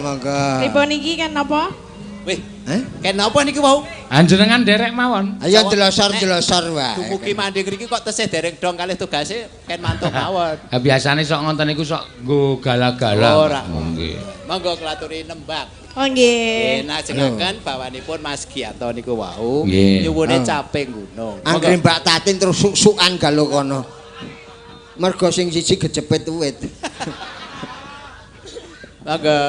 Monggo. Pripun iki kan napa? Wih, Heh? ken napa niki wau? Anjenengan derek mawon. Ayo delosor-delosor wae. Dumugi mandhe ngriki kok tesih dereng dong kalih tugase ken mantuk mawon. Ha biasane sok ngonten niku sok nggo gala-gala. Ora. Nggih. Monggo kelaturi nembang. Oh nggih. Nggih, najengaken bawanipun Mas Giyanto niku wau Nggih. Nyuwune Ah. Caping Gunung. Anggere Mbak Tatin terus suk-sukan galo kono. Mergo sing siji kejepit wit. Monggo.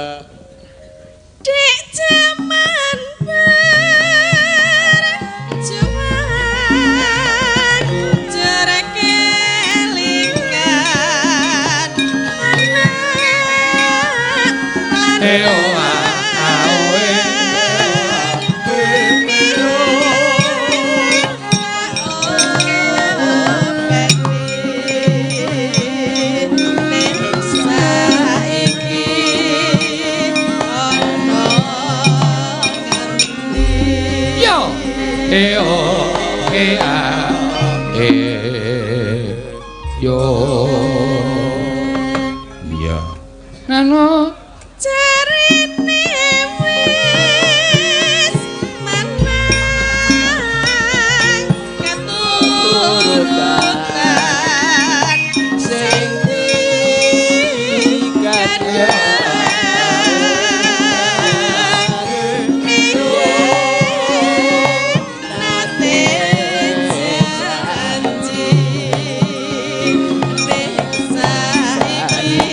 Dek jaman berjuang jare kelingan anak lan Eh, oh, ah, ah, oh, eh. Yo. E o e a e yo. Iya. Nano Jarine wis menang keturutan sing digadang nate janji nek saiki.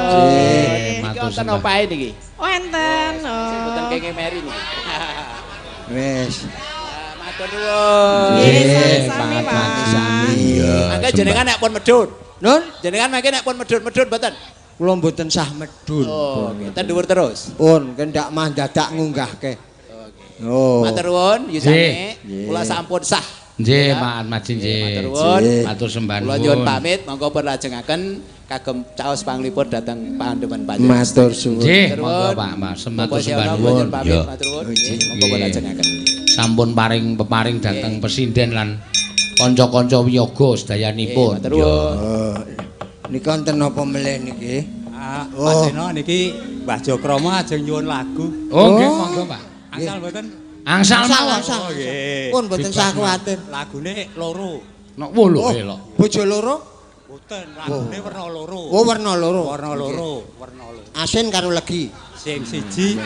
Nggih, Matur wonten sembah. opahe niki. Wonten. Sing mboten kenging meri niki. Wis. Matur nuwun. Nggih, Nggih, sami-sami, Pak Pak. Sami. Iya. Mangke jenengan nek pun medhun. Nun, Jenengan mangke nek pun medhun-medhun mboten? Kula mboten sah medhun. Oh, nggih, ten dhuwur terus. Pun kendak mah dadak ngunggahke. Oh. Matur nuwun yusane. Nggih. Kula sampun sah. Nggih, Ya. Pak Atmaji nggih. Matur nuwun. Nggih. Matur sembah Kula nyuwun nuwun. pamit, monggo pun lajengaken kagem caos panglipur dhateng pandemen panjenengan. Matur suwun. Nggih, Matur monggo nuwun. Pak, Mas. Matur Bapak sembah Seno, kula nuwun. nyuwun pamit, Ya. matur nuwun. Nggih, monggo pun Nggih. lajengaken. Sampun paring peparing dhateng pesinden lan kanca-kanca wiyaga sedayanipun. Nggih, matur nuwun. Oh. Niki wonten napa melih niki? Ah, Oh. Pak Seno niki Mbah Jokromo ajeng nyuwun lagu. Oh, nggih, Oh. monggo Pak. Angsal mboten? Angsal Angsal, mawon. angsal. Oh, nggih. Pun mboten sah kuwatir. Lagune loro. Nok wolo Oh, elok. bojo loro? Mboten, lagune werna loro. Oh, werna loro. Werna loro, werna loro. Asin karo legi. Sing siji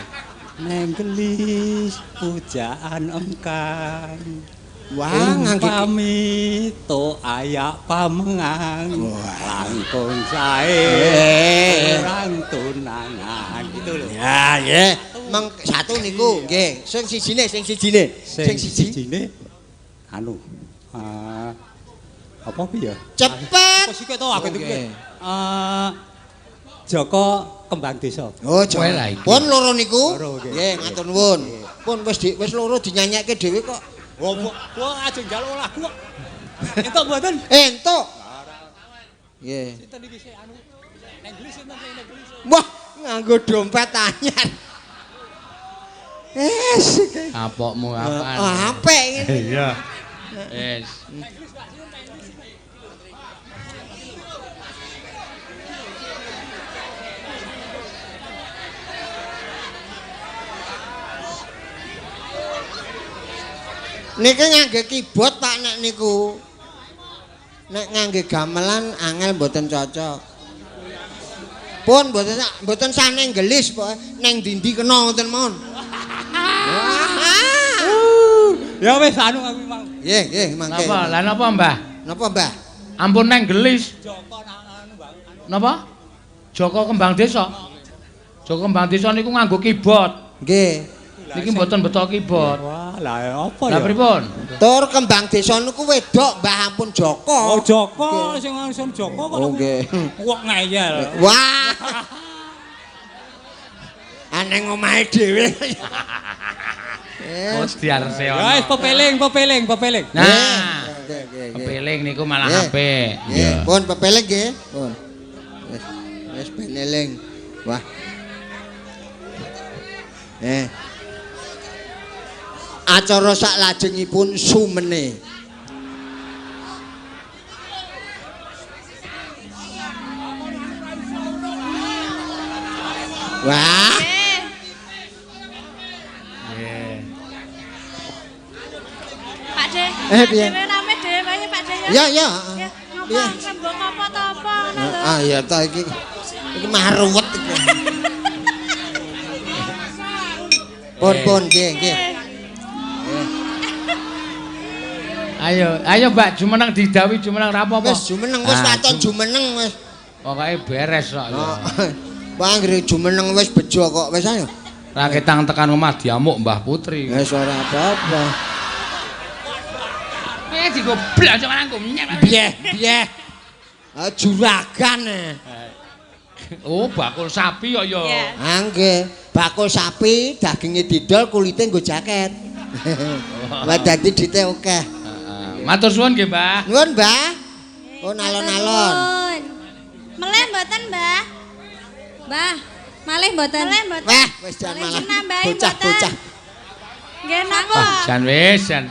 neng gelis pujaan engkang. Wah, ngangge pamit to ayak pamengang langkung sae Eh. orang tunangan gitu lho. Ya, nggih. Meng satu niku nggih. Sing sijine, sing sijine. Sing sijine anu apa kuwi ya? Cepet. Kok sik to aku Oke. iki. Joko Kembang Desa. Oh, Kowe lah iki. Pun loro niku. Loro, nggih. Nggih, matur nuwun. Pun wis di, wis loro dinyanyekke dhewe kok. Wah, wah ajeng njaluk lagu kok. Entuk mboten? Entuk. Nggih. Sinten iki sik anu? Neng gelis sinten sing neng gelis? Wah, nganggo dompet anyar. Iki. Kapokmu apaan? Oh, apik ngene. Iya. Wis. Niki ngangge keyboard Pak nek niku. Nek ngangge gamelan angel mboten cocok. Pun mboten mboten sah neng gelis pokoke neng dindi kena ngoten mawon. Ya wis anu aku mau. Nggih, nggih mangke. Napa? Lah napa, Mbah? Napa, Mbah? Ampun neng gelis. Joko anu Bang. Anu Napa? Joko Kembang Desa. Joko Kembang Desa niku nganggo keyboard. Nggih. Niki mboten beto keyboard. Wah, lah apa Lah ya? pripun? Tur Kembang Desa niku wedok Mbah ampun Joko. Oh Joko sing langsung Joko kok. Oh nggih. Kok ngeyel. Wah. Aneng omahe dhewe. Oh, diarse Ya wis pepeling, pepeling, pepeling. Nah, Nggih, nggih, nggih. pepeling niku malah Nggih. apik. Nggih, pun pepeling nggih. Pun. Wis wis ben eling. Wah. Eh. Acara sak lajengipun sumene. Wah, Nggih. Pak De. Eh, piye? Dhewe rame dhewe wae Pak De ya. ya ya. Ya, ngopo Piye? rembug apa ta apa ngono lho. Ah ya ta iki. Iki mah ruwet iki. Pun pun nggih nggih. Ayo, ayo Mbak jumeneng didhawuhi jumeneng ra apa-apa. Wis jumeneng wis Ah, waton jumeneng wis. Pokoke beres kok. ya. Oh. Wah anggere jumeneng wis bejo kok wis ayo. Ra ketang tekan omah diamuk Mbah Putri. Wis ora apa-apa. Eh digoblok aja marangku. Bieh, bieh. Ah juragan. eh. Oh, bakul sapi kok ya. Iya. Ah nggih, bakul sapi daginge didol kulite nggo jaket. Wah dadi dite akeh. Heeh. Matur suwun nggih, Mbah. Nuwun, Mbah. Pun alon-alon. Meleh mboten, Mbah? Mbah, malih mboten. Meleh mboten? Wah, wis jan Malih malah nambahi bocah-bocah. Nggih napa? Wah, jan wis jan.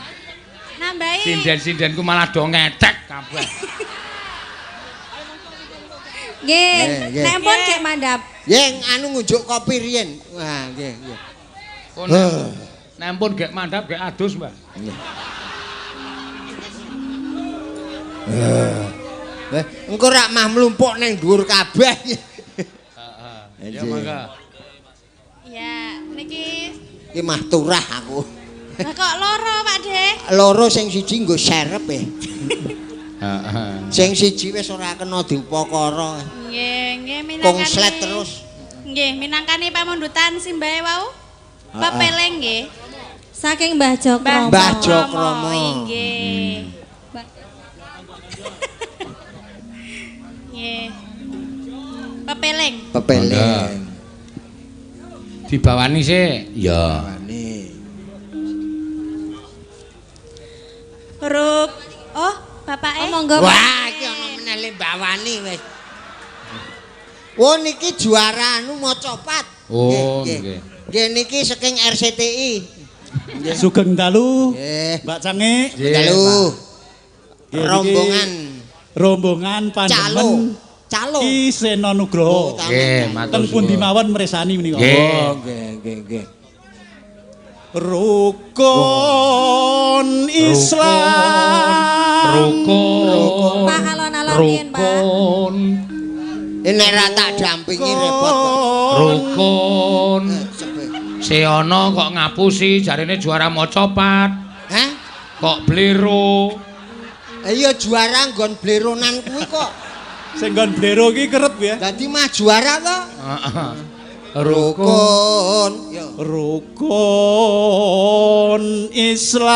Nambahi. Sinden-sindenku malah do ngetek kabeh. Nggih. Nggih, nggih. Nek pun gek mandap. Yen anu ngunjuk kopi riyen. Wah, nggih, nggih. Oh, nek pun gek mandap gek adus, Mbah. Eh, engko rak mah mlumpuk ning dhuwur kabeh. Heeh. Ya mangga. Ya, niki Iki mah turah aku. Lah kok loro, Pak De? Loro sing siji nggo serep e. Heeh. Sing siji wis ora kena diupakara. Nggih, nggih minangkani. Konslet terus. Nggih, minangkani pamundutan simbahe wau. Pepeleng nggih. Saking Mbah Jokromo. Mbah Jokromo. Nggih. Nggih. Pepeleng. Pepeleng. Dibawani sik. Ya. Bawani. Huruf oh, bapake. Oh, monggo. Pak. Wah, iki ana meneh le bawani wis. Oh niki juara anu macapat. Oh, nggih. Nggih niki saking RCTI. Sugeng dalu, Nggih. Mbak Cange. Nggih, Dalu. Pak. Nggih, Rombongan Rombongan calo. pandemen Calo. Ki Seno Nugroho. Oh, Nggih, matur Teng pundi suwun. mawon mresani menika. Nggih. Oh, nggih, nggih, nggih. Rukun Islam. Rukun. Pak alon-alon riyin, Pak. Rukun. Ini nek ra tak dampingi repot kok. Rukun. Eh, sepe. Seana kok ngapusi jarine juara macapat. Hah? Kok blero. Iya juara nggon bleronan kuwi kok. Sing nggon blero ki kerep ya. Dadi mah juara to. Heeh. Rukun. Rukun. Yo. Rukun Islam.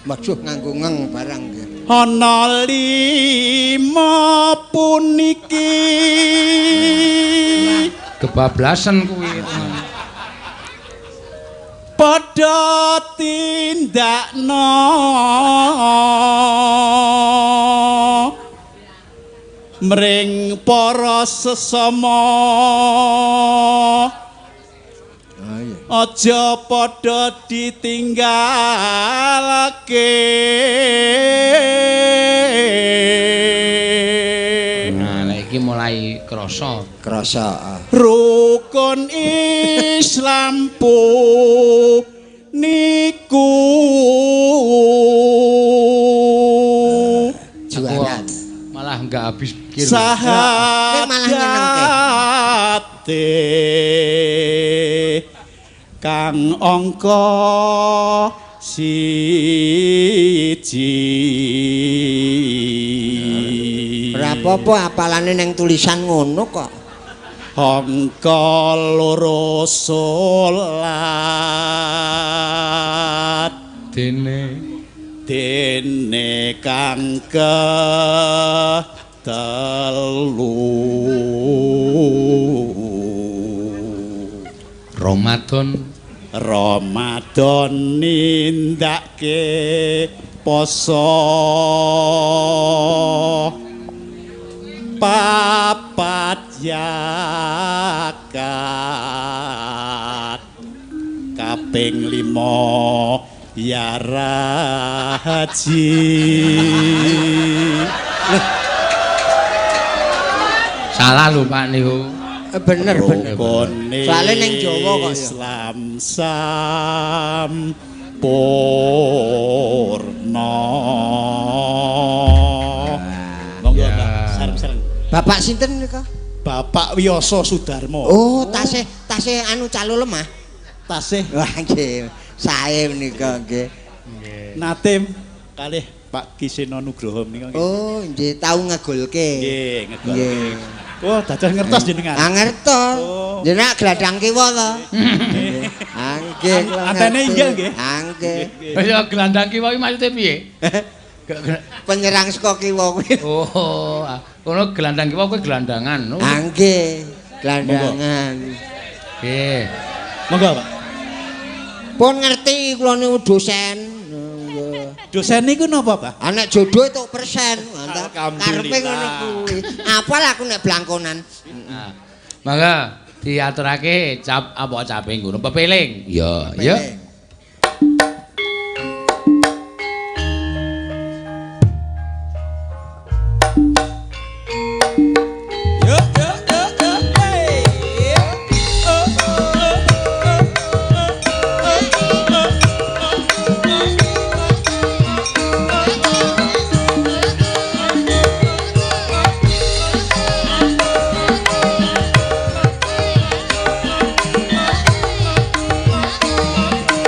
Waduh nganggo ngeng barang nggih. Ana lima puniki. Kebablasan kuwi. Padha tindakno mring para sesama. Ah iya. Aja padha ditinggalake. Nah, nek iki mulai krasa. Krasa. Ah. Rukun Islam niku Juara. Malah enggak habis pikir. Kowe malah nyenengke. Sahadate kang angka siji. Ora apa-apa apalane neng tulisan ngono kok. Angka loro salat Dene dene kang ketelu. Ramadan Ramadan nindake poso papat yakat kaping 5 yara haji. Salah lho Pak niku. Bener bener. Rukune Soale ning Jawa kok ya. Islam sampurna. Monggo Ya. Mbak, sareng-sareng. Bapak sinten nika? Bapak Wiyoso Sudarmo. Oh, tasih tasih anu calo lemah. Tasih Wah nggih, sae menika nggih. nate kalih Pak Ki Seno Nugroho menika nggih. Oh, nggih tau ngegolke. Nggih, ngegolke. Nggih. Wah, dados ngertos jenengan. Ah ngertos. Oh. Jenengan gladang kiwa to. Nggih. Ah nggih. Kula Antene ngerti. inggil nggih. Ah nggih. Ya gelandang kiwa iki maksude piye? Penyerang saka kiwa kuwi. Oh, kono gelandang kiwa kuwi gelandangan. Oh. Ah nggih, gelandangan. Nggih. Monggo, Pak. Pun ngerti kula niku dosen. Nggih. Dosen niku napa, Pak? Anak jodoh itu persen. Mantap. Alhamdulillah. Karepe ngono kuwi. Apal aku nek blangkonan. Nah, mangga diaturake cap apa cape ngono pepeling. Ya, ya. Yo yo yo yo. Hey. Oh, oh, oh, oh, oh, oh, oh. Thank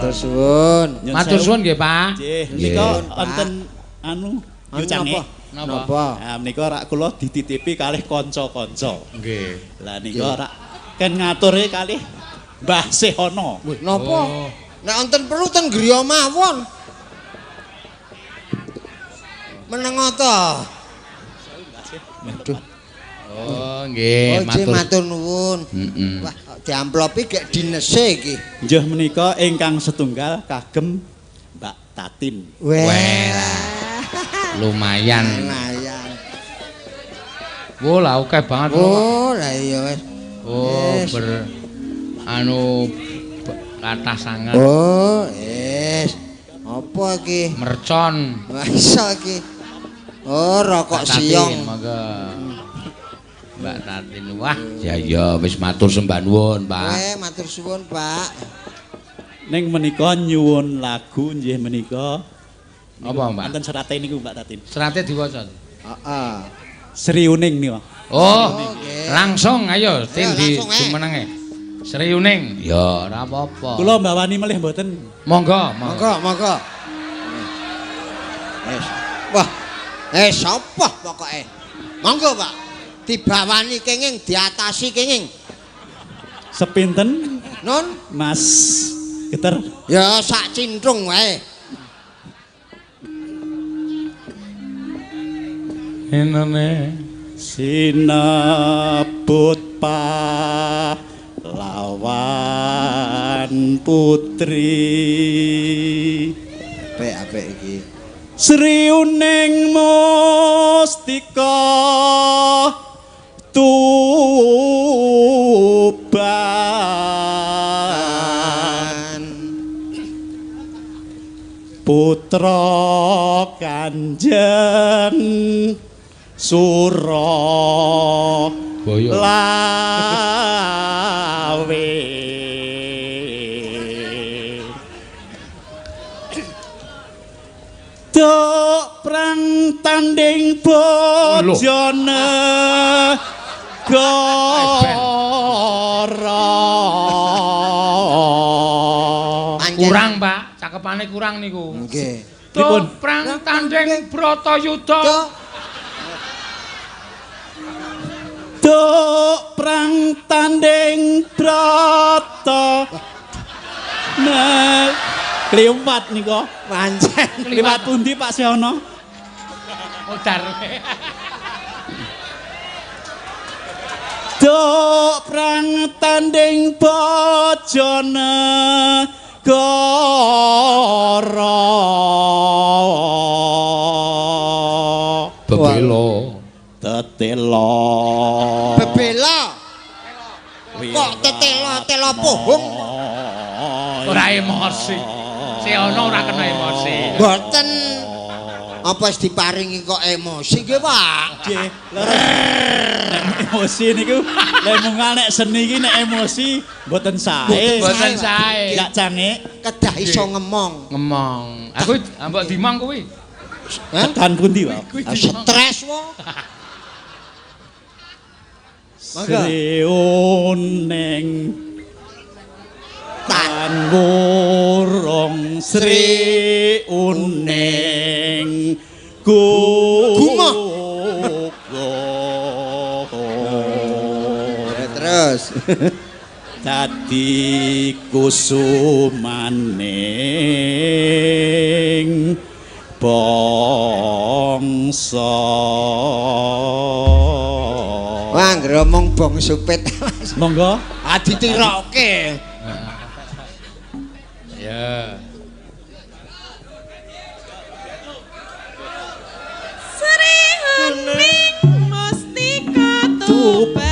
Matur suwun. Matur suwun nggih, Pak. Nggih, menika wonten anu yo cange. Napa? Ah menika rak kula dititipi kalih kanca-kanca. Nggih. Lah nika rak ken ngature kalih Mbah Sehono. Napa? Nek wonten perlu ten griya mawon. Meneng ta? Aduh. Oh, nggih, matur. Matur nuwun. Heeh. Wah, diamplopi gek dinese iki. Nggih menika ingkang setunggal kagem Mbak Tatin. Wah. Lumayan. Lumayan. Wo, lah akeh banget. Oh, lah iya wis. Oh, ber anu kathah sanget. Oh, wis. Apa iki? Mercon. Wah, iso iki. Oh, rokok siong. Monggo. Mbak Tatin, wah, ya ya wis matur sembah nuwun, Pak. Matur suwun, Pak. Ning menika nyuwun lagu nggih menika. Apa, Mbak? Wonten serate niku Mbak Tatin. Serate diwaca. Heeh. Sri Uning niku. Oh, langsung ayo tin di jumenenge. Sri Uning. Ya, ora apa-apa. Kula mbawani melih mboten. Monggo, monggo, monggo. Wis. Wah. Sapa pokoke? Monggo, Pak. Dibawani kenging, diatasi kenging. Sepinten? Nun, Mas Geter. Ya sak cintrung wae. Enane sinebut pahlawan putri. Apik-apik iki. Sri Uning Mustika Tuban putra Kanjeng Sura Lawe. Dok prang tanding bojone Gora. Kurang, Pak. Cakepane kurang niku. Nggih. Dok prang tanding Bratayuda. Dok prang tanding Brata. Nah, kliwat nika. Pancen. Kliwat pundi Pak Sehono? Modar. Dok prang tanding bojone Gora. Bebelo. Tetelo. Bebela. Kok tetelo telo pohong? Ora emosi. Sehono ora kena emosi. Mboten. Apa wis diparingi kok emosi nggih, Pak? Nggih, leres. Nek emosi niku lek mungal nek seni iki nek emosi mboten sae. Mboten sae. Gak cange kedah iso ngemong. Ngemong. Aku mbok dimong kuwi. Tekan pundi, Pak? Stres wo. Sri Uning tan wurung Sri Uning gumoh. Terus dadi kusumaning bangsa. Wah, ngromong bong supit. Monggo. Ah ditiroke. Ya. Sri Uning Mustika Tuban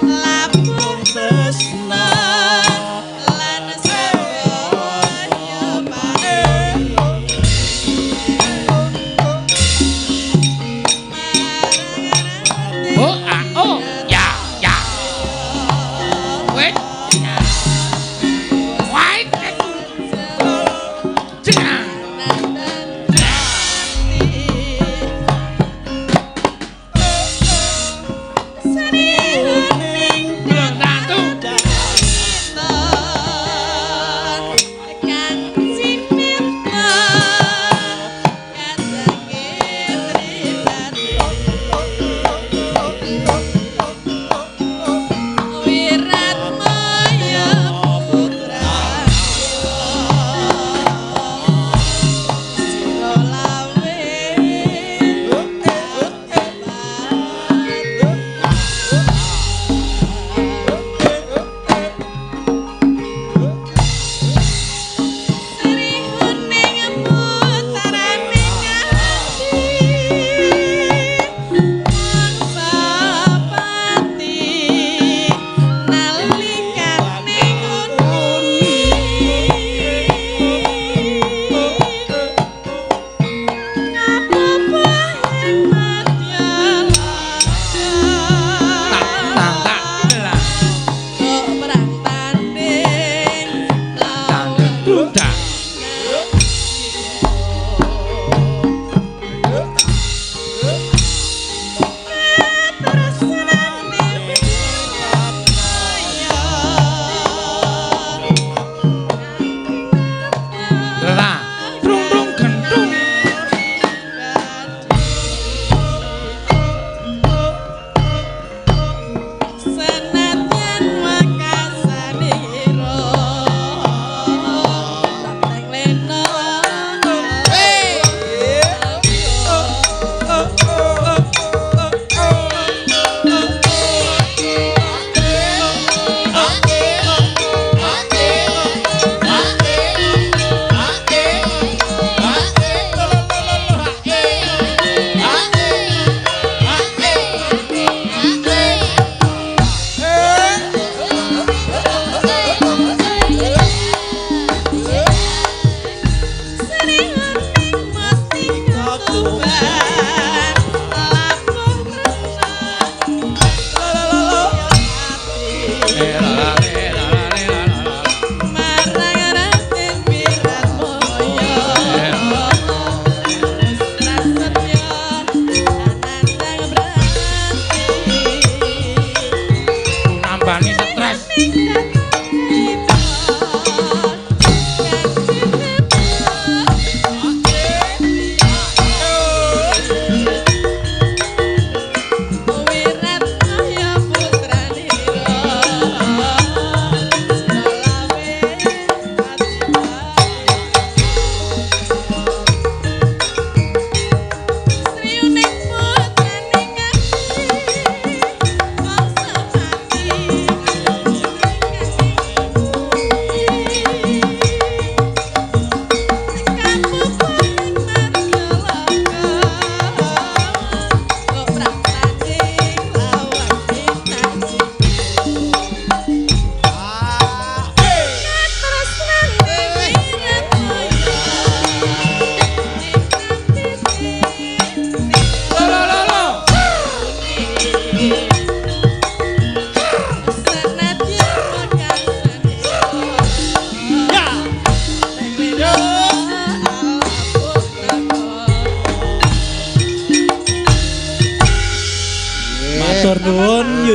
labuh tresna lan sawaya paring. Oh, ah, oh, ya, ya. Wait. Wait. Jenang.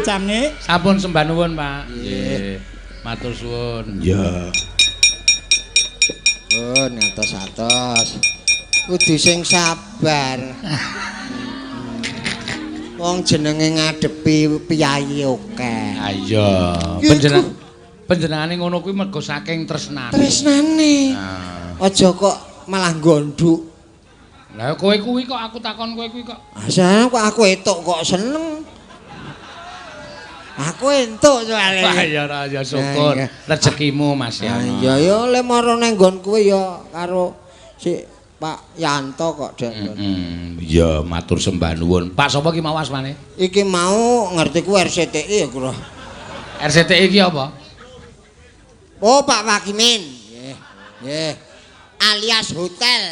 Cangik. Sampun sembah nuwun, Pak. Nggih. Matur suwun. Iya. Pun atos-atos. Kudu sing sabar. Wong jenenge ngadepi piyayi akeh. Ayo, panjenengane ngono kuwi mergo saking tresnane. Tresnane. Nah. Aja kok malah gonduk. Lah kowe kuwi kok aku takon kowe kuwi kok. Asal kok aku entuk kok seneng. Aku entuk soalé. Wah ya ora ya syukur rezekimu Mas ya. Ya ya le mara nang nggon kowe ya karo si Pak Yanto kok Dek. Iya matur sembah nuwun. Pak sapa ki mau asmane? Iki mau ngertiku RCTI ya kula. RCTI iki apa? Oh Pak Wakimin. Nggih. Nggih. Alias hotel.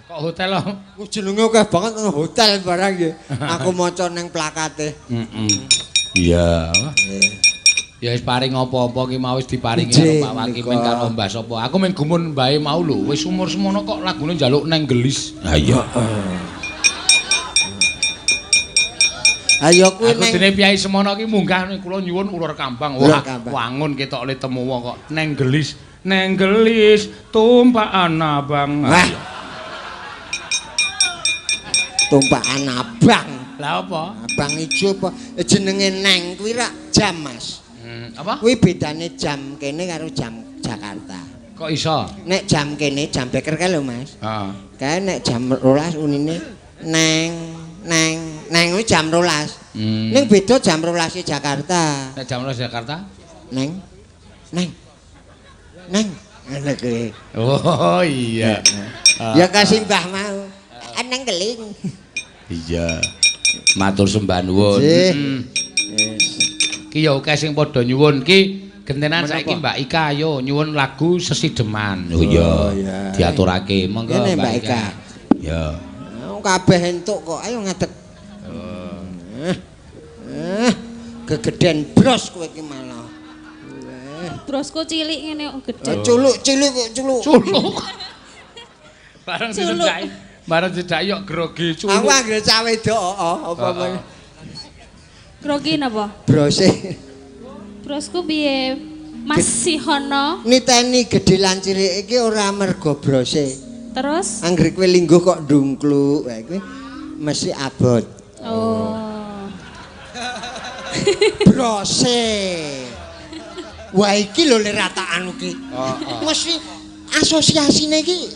Kok hotel lho? Jenenge akeh banget nang hotel barang nggih. Aku maca ning plakate. Iya. Ya wis paring apa-apa ki mau wis diparingi karo Pak Wakimin karo Mbah sapa. Aku mung gumun mbahe mau lho, wis umur semono kok lagune njaluk neng gelis. Ha iya. Ayo kuwi neng. Aku dene piyai semono ki munggah kula nyuwun ular kambang. Wah, wangun ketok le temu wong kok neng gelis. Neng gelis tumpakan abang. Wah. Tumpakan abang. Lah apa? Abang ijo apa jenenge neng kuwi rak jam, Mas. Apa? Kuwi bedane jam kene karo jam Jakarta. Kok iso? Nek jam kene jam beker kae lho, Mas. Heeh. Kae nek jam 12 unine neng neng neng kuwi jam 12. Ning beda jam 12 Jakarta. Nek jam 12 Jakarta? Neng neng neng ngene kuwi. Oh iya. Ya kasih mbah mau. Neng keling. Iya. Matur sembah nuwun. Ki ya akeh sing padha nyuwun ki gentenan saiki Mbak Ika ayo nyuwun lagu Sesideman. Oh iya. Diaturake monggo Mbak Ika. Ya. Kabeh entuk kok. Ayo ngadeg. Gegeden bros kowe iki malah. Brosku cilik ngene kok gedhe. Culuk cilik kok culuk. Culuk. Bareng disedhaki. Bareng disedhaki kok grogi culuk. Aku anggere cah wedok apa meneh. Grogi napa? Brose. Brosku piye? Mas Sihono. Niteni gedhe lan cilik iki ora mergo brose. Terus? Anggere kowe lingguh kok ndungkluk, wae kuwi mesti abot. Oh. Brose. Wah iki lho le ratakan iki. Heeh. Mesti asosiasine iki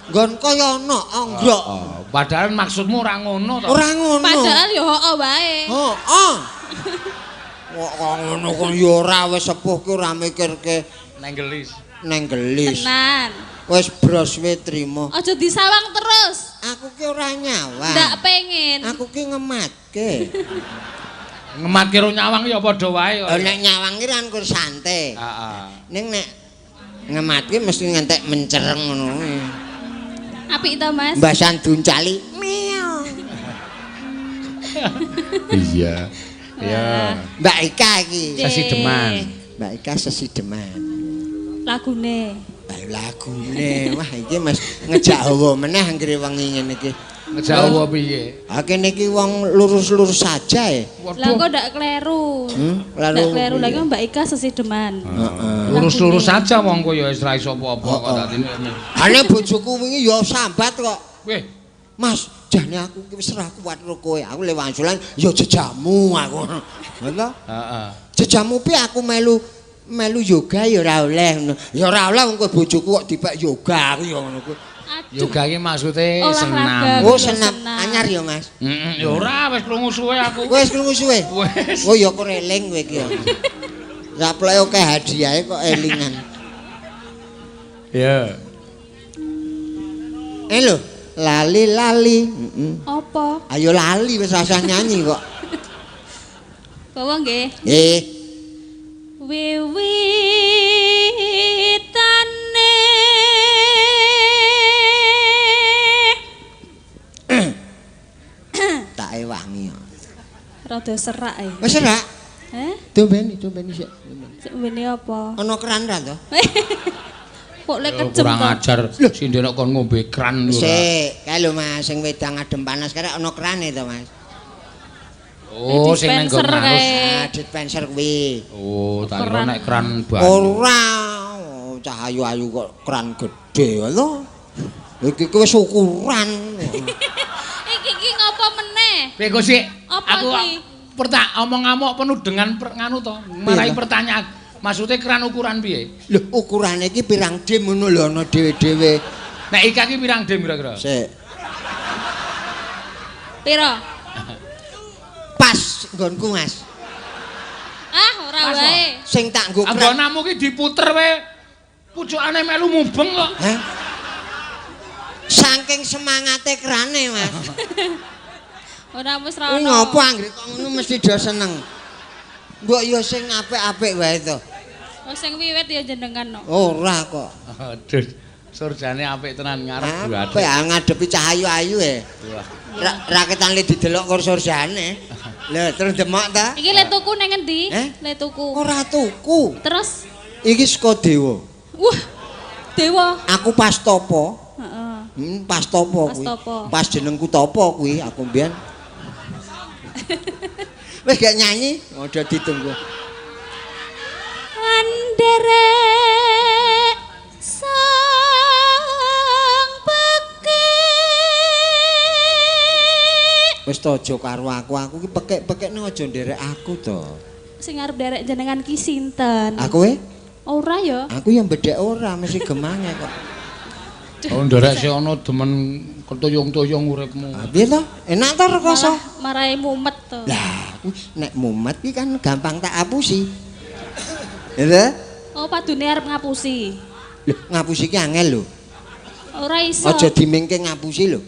nggon kaya ana anggrok. Padahal maksudmu ora ngono to. Ora ngono. Padahal ya heeh wae. Heeh. Kok ngono kok ya ora wis sepuh ki ora mikirke neng gelis. Neng gelis. Tenan. Wis bros we trimo. Aja disawang terus. Aku ki ora nyawang. Ndak pengen. Aku ki ngematke. Ngematke ro nyawang ya padha wae kok. Nek nyawang ki kan kur santai. Heeh. Ning nek ngematke mesti ngantek mencereng ngono kuwi. Apik to, Mas? Mbasan duncali. Miau. Iya. Iya. Mbak Ika iki. Sesideman. Mbak Ika sesideman. Lagune. Lagune. Wah, iki Mas ngejak hawa meneh anggere wengi ngene iki. Ngejak hawa piye? Ha kene iki wong lurus-lurus saja ya. Lah kok ndak kleru. Ndak kleru lagi Mbak Ika sesideman. Heeh. Lurus-lurus saja wong kowe ya wis ra iso apa-apa kok dadine. Ane bojoku wingi ya sambat kok. Weh, Mas, jane aku ki wis ora kuat karo kowe. Aku le wangsulan ya jejamu aku. Ngono. Heeh. Jejamu piye aku melu melu yoga ya ora oleh ngono. Ya ora oleh wong kowe bojoku kok dipek yoga aku ya ngono kuwi. Yoga iki maksude senam. Oh, senam. Anyar ya, Mas. Heeh, ya ora wis krungu suwe aku. Wis krungu suwe. Wis. Oh ya kok eling kowe iki ya. Saploke akeh hadiahe kok elingan. Ya. Eh lho, lali-lali. Heeh. Apa? Ayo lali wis rasah nyanyi kok. Bawa nggih. Nggih. Wiwitane tak ewangi. Rada serak e. Wis serak? Heh? Dombeni, dombeni sik. Sik mbene apa? Ana keran ra to? Kok lek kejem kurang ajar sindene kon ngombe kran ora. Sik, kae lho Mas sing wedang adem panas karek ana krane to Mas. Oh, sing nang nggon nganus. Ah, dispenser kuwi. Oh, tak kira nek kran banyu. Ora, cah ayu-ayu kok kran gedhe lho. Iki ki wis ukuran. Iki ki ngopo meneh? Piye kok sik? Apa Aku iki? Omong ngamuk penuh dengan nganu to, marai pertanyaan. Maksudnya keran ukuran piye? Lho, ukurane iki pirang dim ngono lho ana dhewe-dhewe. Nek Ika ki pirang dim kira-kira? Sik. Piro? Pas nggonku, Mas. Ah, ora wae. Sing tak nggo keran. Anggonamu ki diputer wae. Pucukane melu mubeng kok. Hah? Saking semangate kerane, Mas. Ora wis ra Kuwi ono. ngopo anggere kok ngono mesti do seneng. Mbok ya sing apik-apik wae to. Oh, sing wiwit ya jenengan no. Ora kok. Aduh, surjane apik tenan ngarep Apik ah ngadepi cah ayu-ayu e. Raketan le didelok karo surjane. Lho, terus demok ta? Iki le tuku nang ngendi? Eh? Le tuku. Ora tuku. Terus Iki saka dewa. wah, dewa. Aku pas topo. Heeh. Pas topo Pas kuwi. topo. Pas jenengku topo kuwi aku mbiyen. Wis gak nyanyi, udah ditunggu. Anderek sang pekik. Wis to aja karo aku, aku ki pekik-pekikne aja nderek aku to. Sing arep nderek jenengan ki sinten? Aku e? Ora ya. Aku yang bedhek ora, mesti gemange kok. Oh, nderek sik ana demen ketuyung-tuyung uripmu. Ah, piye to? Enak to rekoso? Malah marai mumet to. Lah, aku nek mumet ki kan gampang tak apusi. Ya ta? Oh, padune arep ngapusi. Lho, ngapusi ki angel lho. Ora iso. Aja dimingke ngapusi lho.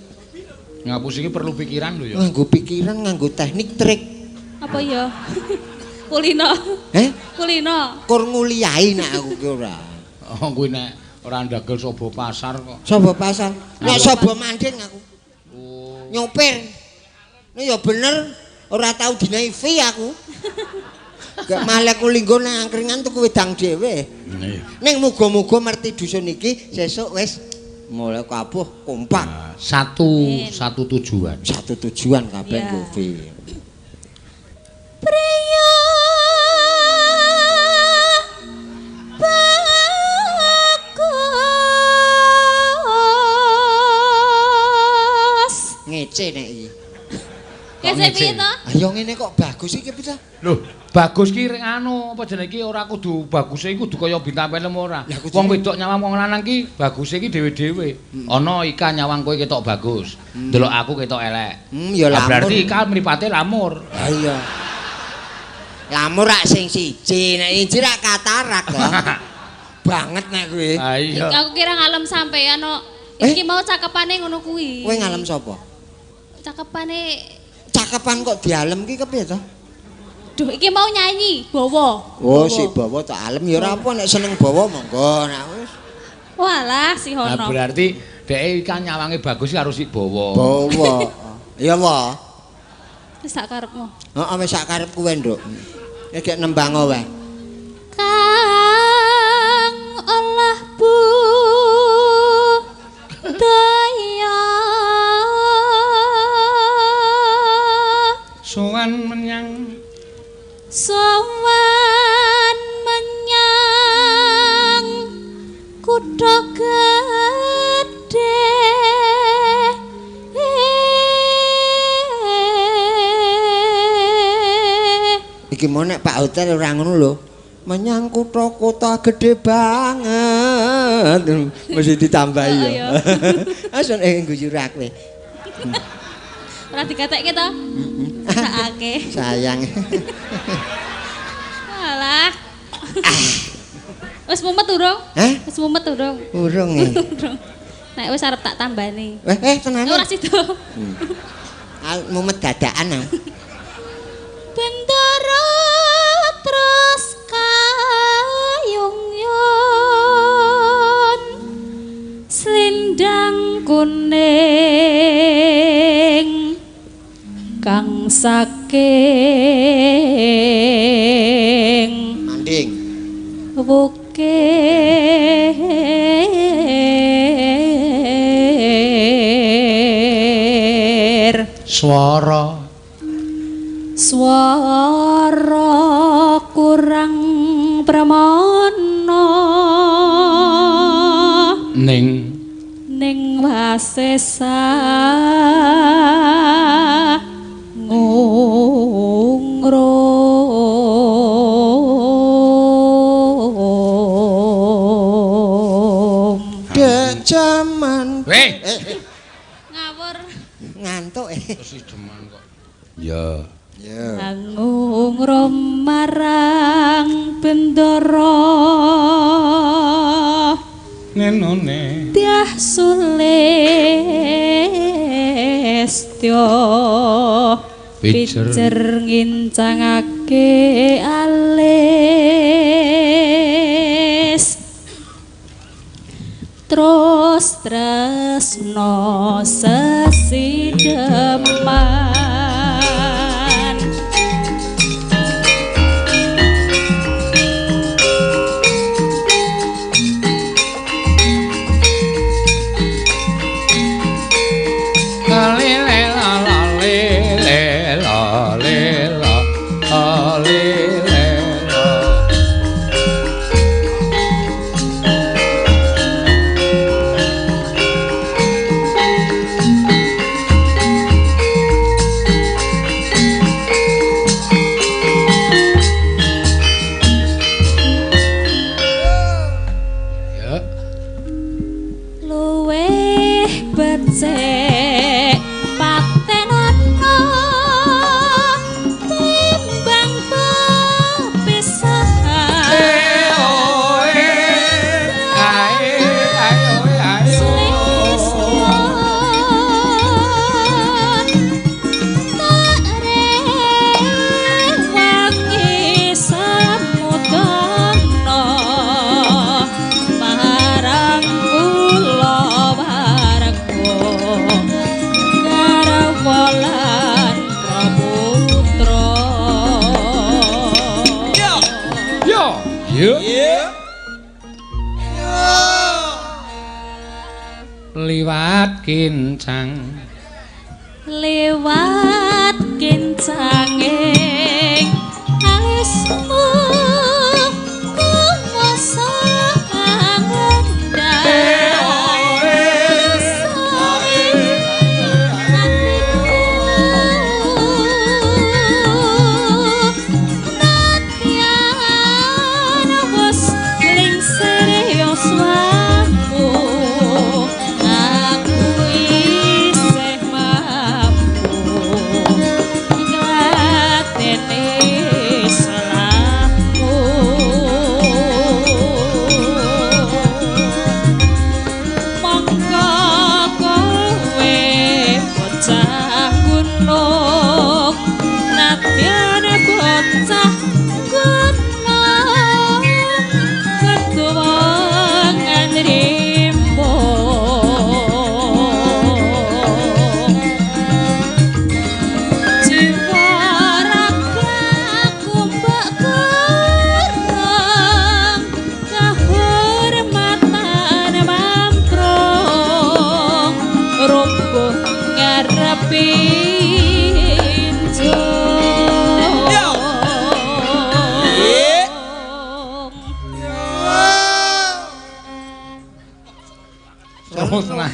Ngapusi ki perlu pikiran lho ya. Nganggo pikiran, nganggo teknik, trik. Apa ya? Kulino. Eh? Kulino. Kur nguliahi nek aku ki ora. Oh, kuwi nek ora ndagel sobo pasar kok. Sobo pasar. Nek sobo manding aku. Oh. Nyopir. Nek ya bener ora tau dinai fee aku. Gak malah aku linggo nang angkringan tuku wedang dhewe. Ning muga-muga merti dusun iki sesuk wis mulai kabuh kompak. Nah, satu tujuan. Satu tujuan kabeh Ya. nggo fee. Priya bagus. Ngece nek iki. Kese ngece? piye to? Ayo ngene kok bagus iki piye to? Loh, bagus ki anu apa jenenge iki ora kudu baguse iki kudu kaya bintang film ora. Lah, kudu- Wong wedok nyawang wong lanang ki baguse ki dhewe-dhewe. Ana Ika nyawang kowe ketok bagus, ndelok aku ketok elek. Ya Lah, lamur. berarti Ika mripate lamur. Ha iya. Lamur rak sing siji, nek siji rak katarak to. Banget nek kuwi. Ha iya. Aku kira ngalem sampean kok. Eh? Iki mau cakepane ngono kuwi. Kowe ngalem sapa? Cakepane Cakepan kok dialem ki kepiye to? Duh, iki mau nyanyi, bawa. Oh, si bawa tak alem ya ora apa nek seneng bawa monggo nek wis. Walah, si Nah, Hono. berarti dhek Ika nyawange bagus karo si Bawa. Bawa. Ya wae. Wis sak karepmu. Heeh wis sak karep kuwe, Nduk. Nek gek nembang wae. Kang olah budaya Sowan menyang sowan menyang kutha gedhe. Iki mau nek Pak Hotel ora ngono lho. Menyang kutha-kutha gede banget. Mesti ditambahi Oh, ya. iya. Asun guyu ra kowe. Ora digatekke to? Sakake. Sayang. Alah. Wis mumet urung? Hah? Wis mumet urung? Urung e. Urung. Nek wis arep tak tambani. Tenan. Ora sida. Mumet dadakan. ah. Bendara terus kayung yon selendang kuning kang saking Manding. wukir Swara. Swara kurang pramana ning ning wasesa ngungrum. Dek jaman. Weh, ngawur ngantuk Sideman kok. Ya. Ya. Ngungrum marang bendara Nenone Dyah Sulistya Pijer. pijer ngincangake alis terus tresno sesideman. Ya. Luwih becik patenono timbang pepisahan. Sulistya tak rewangi samudana marang kula warga garwa lan putra. Yo. Yo. Liwat kincang. Lewat kincanging alismu kuwasa angendang atiku nadyan wis lingsir yuswamu aku isih mampu ngladeni salahmu. Monggo kowe bocah gunung nadyan bocah gunung ketuwangan rimbo. Jiwa ragaku mbak kurang kehormatan mamprung rumbuh ngarepi injung. Seru tenan.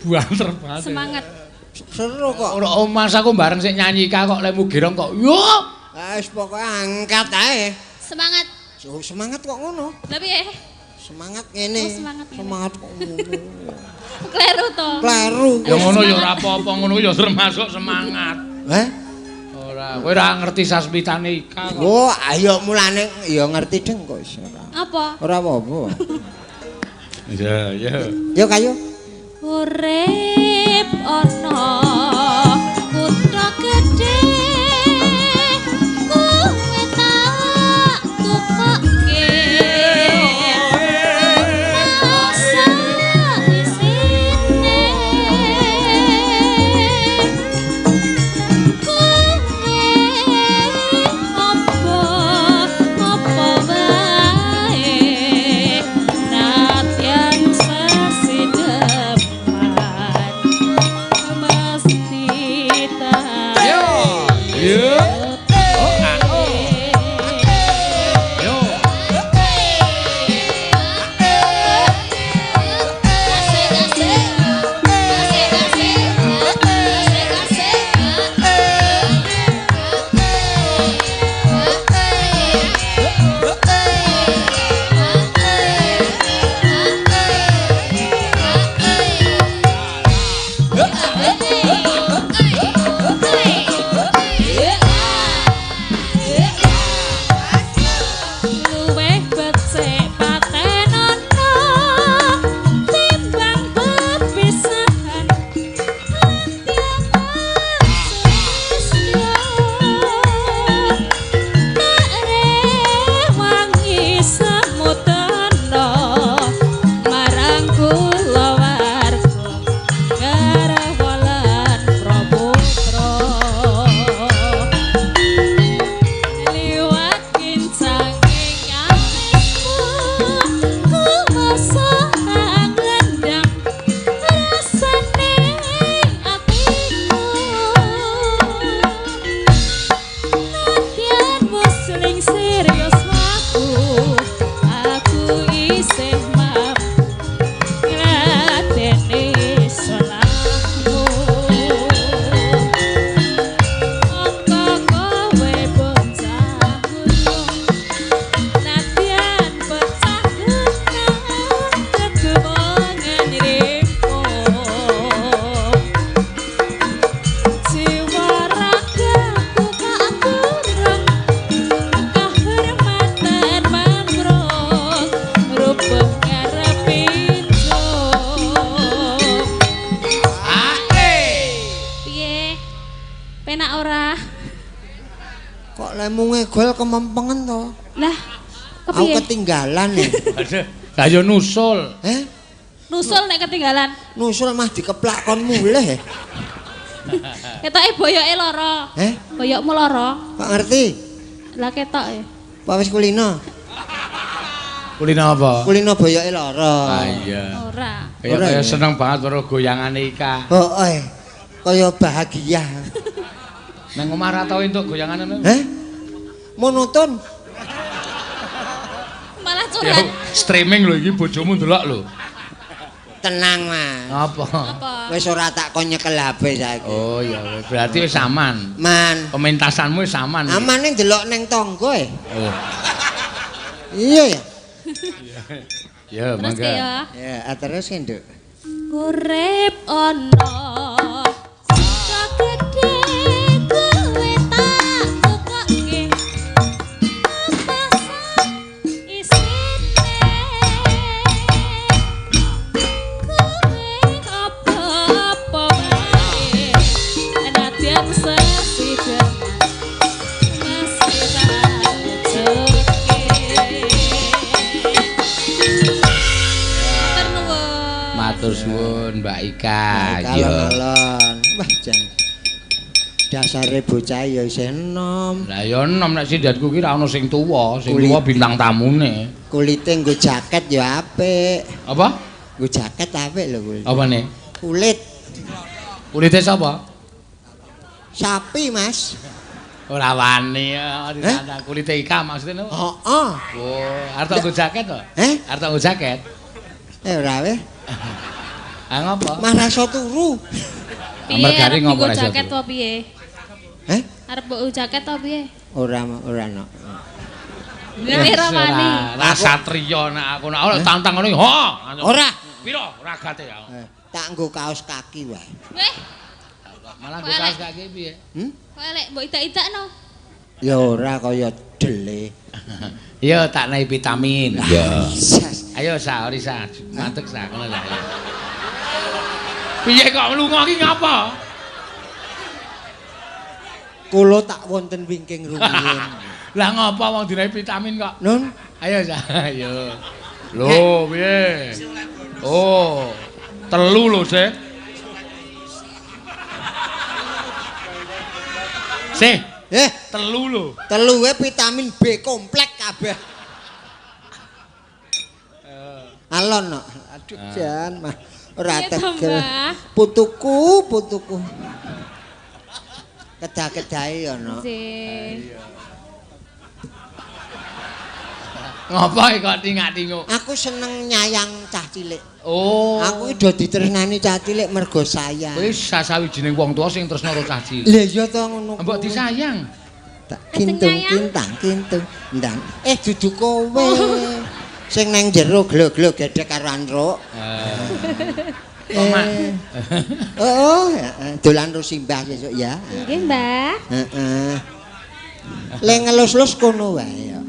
Buanter banget. Semangat. Seru kok. Ora oh, Mas aku bareng sik nyanyi ka kok lemu girong kok. Yo. Wis pokoke angkat ae. Semangat. Oh, semangat kok ngono. Lah piye? Semangat ngene. Oh, semangat ngene. Semangat kok ngono. Kleru to. Kleru. Ya ngono ya ora apa-apa ngono ya termasuk semangat. Heh? Ora, kowe ora ngerti sasmitane Ika kok. Oh, ayo mulane ya ngerti deng kok iso ora. Apa? Ora apa-apa. Iya, iya. Yo kayo. Urip ana kutha gedhe kowe tak tukokke masa isine kowe apa apa wae nadyan sesideman mesti Lemunge gol kemempengen to. Lah, Aku kepiye? ketinggalan ya. Aduh, lah yo nusul. Eh? Nusul nek ketinggalan. Nusul mah dikeplak kon mulih. Ketoke boyoke lara. Eh? Boyokmu lara. Kok ngerti? Lah ketoke. Pak wis kulino. Kulino apa? Kulino boyoke lara. Ah iya. Ora. Kaya Ora kaya ya? seneng banget karo goyangane Ika. Heeh. Kaya bahagia. Nang omah ra tau entuk goyangane ngono. Heh? Monoton. Malah Ya, curhat. streaming lho iki bojomu ndelok lho. Tenang, Mas. Apa? Apa? Wis ora tak kon nyekel HP saiki. Oh iya, berarti wis aman. Man. Pementasanmu wis aman. Amane ndelok neng tangga e. Oh. Iya ya. Ya, Terus mangga. ke ya. Ya, terus Nduk. Urip ana suka gedhe kowe tak tukokke petasan isine kowe apa-apa wae nadyan sesideman masih tak joke. Matur nuwun. Matur suwun Mbak Ika. Iya. Alon-alon. Wah, jan. Dasare bocah ya isih enom. Lah ya enom nek sindanku ki ra ono sing tuwa, sing Kulit. tuwa bintang tamune. Kulite nggo jaket ya apik. Apa? Nggo jaket apik lho kulit. Apa nih? Kulit Kulite sapa? sapi, Mas. Ora wani ya, Eh? ditantang kulite Ika maksudnya nopo? Heeh. Oh, arep tak nggo jaket to? Eh? Arep tak nggo jaket? Eh ora weh. Ah ngopo? Mah rasa turu. Piye Mergane arep ngopo nggo ra iso jaket turu? to piye? Eh? Arep mbok jaket to piye? Ora ora no. Piye ra wani? Ora satriya nek aku nek ora tantang ngono iki, ha. Ora. Piro ragate ya? Eh, tak nggo kaos kaki wae. Weh, Malah nggo kaos kaki piye? Hmm? kok elek mbok idak-idakno. Ya ora kaya dele. Iya, tak naik vitamin. Iya. Sas. Ayo sa, ori sa, mantek sa kono sa. ayo. Piye kok lunga ki ngapa? Kula tak wonten wingking rumiyin. Lah ngapa wong dinaik vitamin kok? Nun, Ayo sa, ayo. Lho, piye? Oh, telu lho, Sih. Sih, eh telu lho. telu wae vitamin B komplek kabeh. Alon no. Aduh jan mah ora Piye to, tegel. Mbah? Putuku, putuku. Kedah-kedahe ya no. Nggih. Ngapa kok tingak-tinguk? Aku seneng nyayang cah cilik. Oh. Aku iki do ditresnani cah cilik mergo sayang. Wis sasawijining wong tuwa sing tresna karo cah cilik. Lah iya to ngono. Mbok kuwi. disayang. Tak kintung nyayang. kintang kintung ndang. Eh dudu kowe. Sing nang jero glo-glo gedhek karo antruk. Kok mak? Oh, heeh, dolan ro simbah sesuk ya. Nggih, Mbah. Heeh. Le ngelus-lus kono wae ya.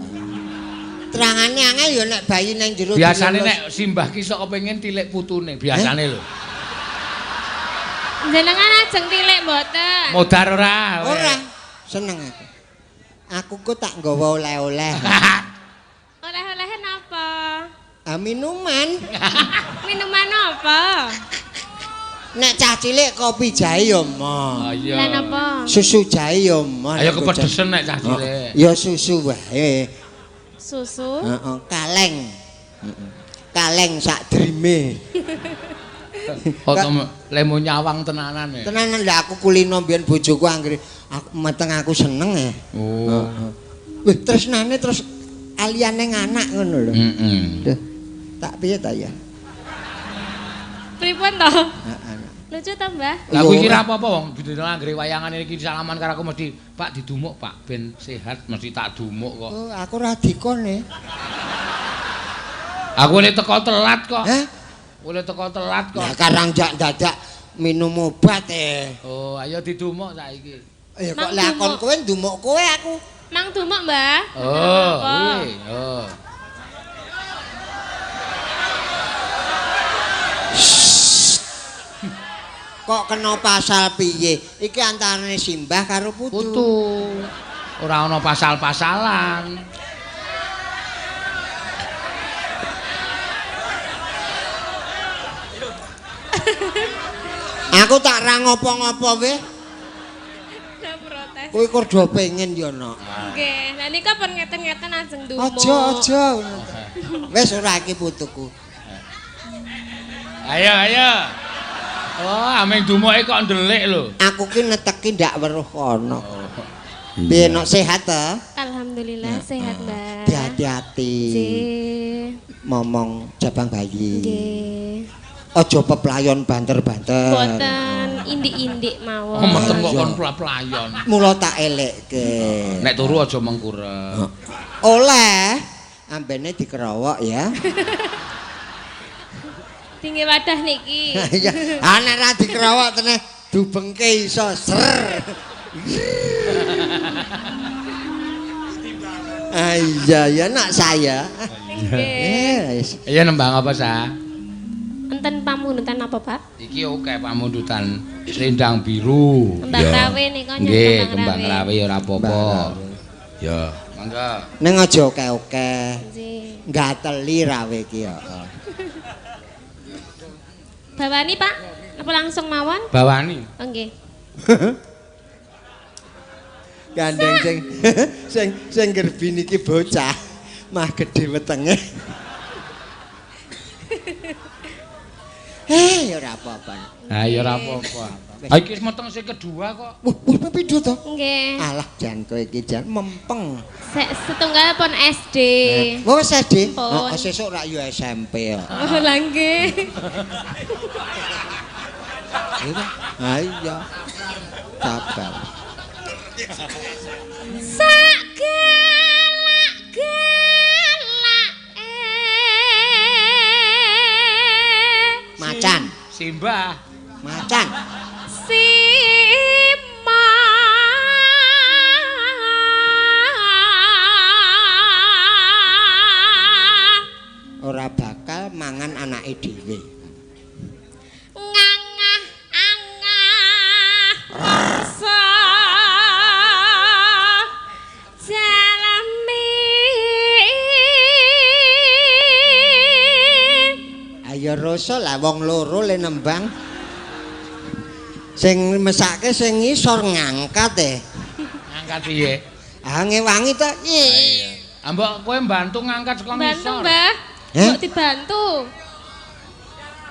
Terangane angel ya nek bayi nang jero. Biasane dilelus. nek simbah ki sok kepengin tilik putune, biasane lho. Jenengan ajeng tilik mboten? Modar ora? kowe? ora seneng aku. Aku kok tak nggawa oleh-oleh. Oleh-olehe napa? Ah minuman. Minuman apa? Nek cah cilik kopi jahe ya mo. Ah, iya. Lah napa? Susu jahe ya mo. Ayo kepedesen nek cah cilik. Ya susu wae. Susu. Heeh, kaleng. Heeh. Kaleng sak drime. Kok lemu nyawang tenanan ya. Tenanan lah aku kulino mbiyen bojoku anggere aku meteng aku seneng ya. Oh. Wih, tresnane terus aliyane anak ngono lho. Heeh. Duh, tak piye ta ya? Pripun to? Heeh. Lucu to, Mbah? Lah kuwi kira apa-apa wong dina anggere wayangan iki salaman karo aku mesti Pak didumuk Pak ben sehat mesti tak dumuk kok. Oh, aku ora dikon e. Aku oleh teko telat kok. Hah? Oleh teko telat kok. Lah karang jak dadak minum obat e. Oh, ayo didumuk saiki. Ya kok Mang lah kon dumuk. kowe ndumuk kowe aku. Mang dumuk, Mbah. Oh, Apa? kuwi. Oh. Kok kena pasal piye? Iki antarane simbah karo putu. Putu. Ora ana pasal-pasalan. Aku tak ra ngopo-ngopo weh. Ora protes. Kowe kur do pengen ya, Nok. Nggih, lah nika pun ngeten-ngeten ajeng ndumuk. Aja, aja. Wis ora iki putuku. Ayo, ayo. Oh, ameng dumuke kok ndelik lho. Aku ki neteki ndak weruh kono. Piye Nok sehat ta? Alhamdulillah sehat, Mbak. Hati-hati. Nggih. Momong jabang bayi. Nggih. Aja peplayon banter-banter. Boten indik-indik mawon. Oh, meteng kok Iya. kon playon. Mula tak elekke. Nek turu aja mengkurep. Oleh ambene dikerowok ya. Tinggi wadah niki. Iya, ah nek ra dikerowok teneh dubengke iso ser. Ah iya ya nak saya. Nggih. Wis. Iya nembang apa, Sa? Enten pamundutan apa, Pak? Iki oke pamundutan selendang biru. Kembang rawe nika nyun Nggih, kembang rawe ya ora apa-apa. Ya, mangga. Ning aja oke-oke. Nggih. Gateli rawe iki ya. Bawani, Pak? Apa langsung mawon? Bawani. Oh, nggih. Gandeng sing sing sing gerbin iki bocah mah gedhe wetenge. Eh, ya ora apa-apa. Ha ya ora apa-apa. Ha iki wis meteng sing kedua kok. Wah, wah pindho to? Nggih. Alah jan kowe iki jan mempeng. Setunggal pun SD. Wah, wis SD. Pun. Oh, sesuk rak yo SMP ya. Oh, lah nggih. Ha iya. Sabar. Sak galak-galake. Macan, Simbah. macan. Sima. Ora bakal mangan anake dhewe. Ngangah angah rasa jalami. Ayo rasa lah wong loro le nembang. Sing mesake sing ngisor ngangkat e. Ngangkat piye? Ah ngewangi to. Ih. Ah mbok kowe mbantu ngangkat saka Bantu, ngisor. Mbah. Heh? Kok dibantu?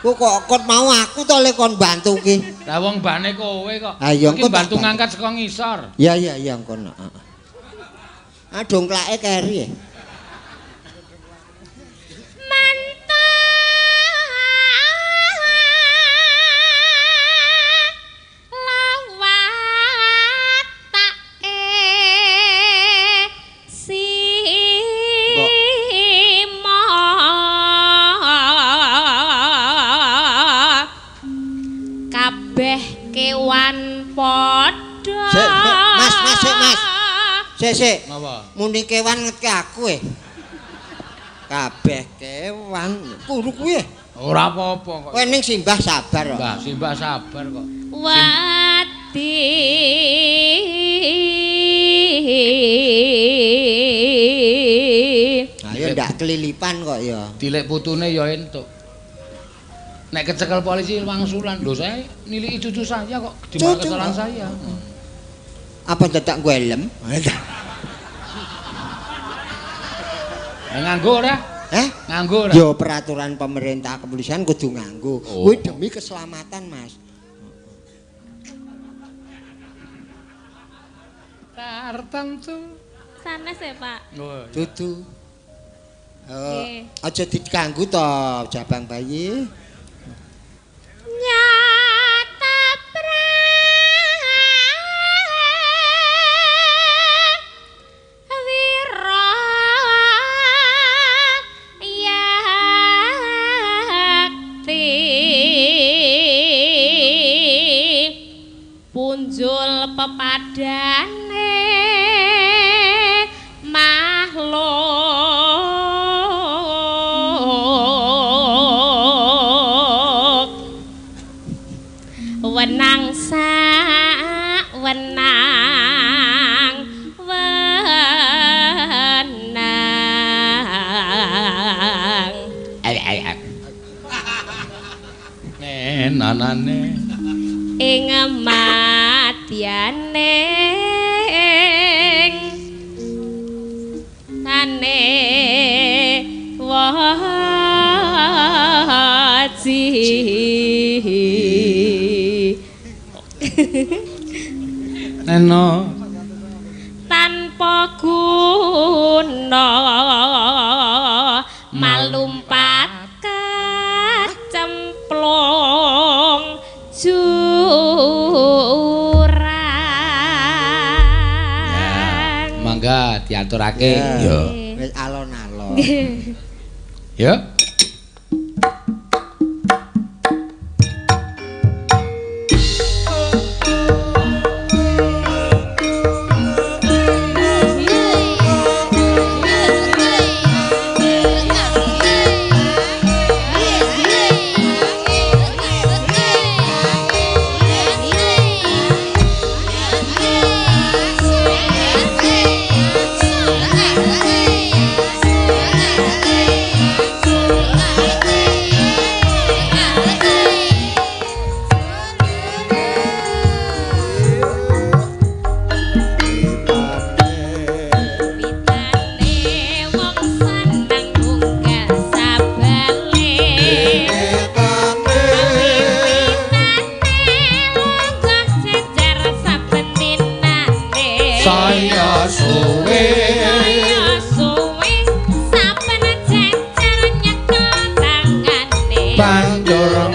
Ku kok kon mau aku to le kon bantu ki. Lah wong mbane kowe kok. Ah, iya, Iki engko tak mbantu bantu. ngangkat saka ngisor. Ya ya ya kono. Heeh. Ah dongklake keri. e. Mentah lawatake sima kabeh kewan padha. Sik, sik, Mas, Mas, sik, Mas. Sik sik. Napa? Muni kewan ngetke aku e. Kabeh kewan kuru kuwi. e. Ora apa-apa kok. Kowe ning simbah sabar kok. Mbah, simbah sabar kok. Wadi. Ayo ndak kelilipan kok ya. Dilek putune ya entuk. Nek kecekel polisi wangsulan, lho saya niliki cucu saya kok di mana Cucu, kesalahan kok. saya. Apa dadak gue helm? Nganggo ora? Eh? Nganggo ora? Ya peraturan pemerintah kepolisian kudu nganggo. Oh. Kuwi demi keselamatan, Mas. Tartentu. Sanes ya, Pak. Oh, iya. Dudu. Oh, Nggih. aja diganggu to, jabang bayi. Nyata prawira yakti punjul pepadane makhluk wenang sak wenang wenang. yen anane ing madyane tane waji. Neno tanpa guna malumpat kecemplung jurang. Mangga diaturake. Ya. Wis alon-alon. Ya. Banjur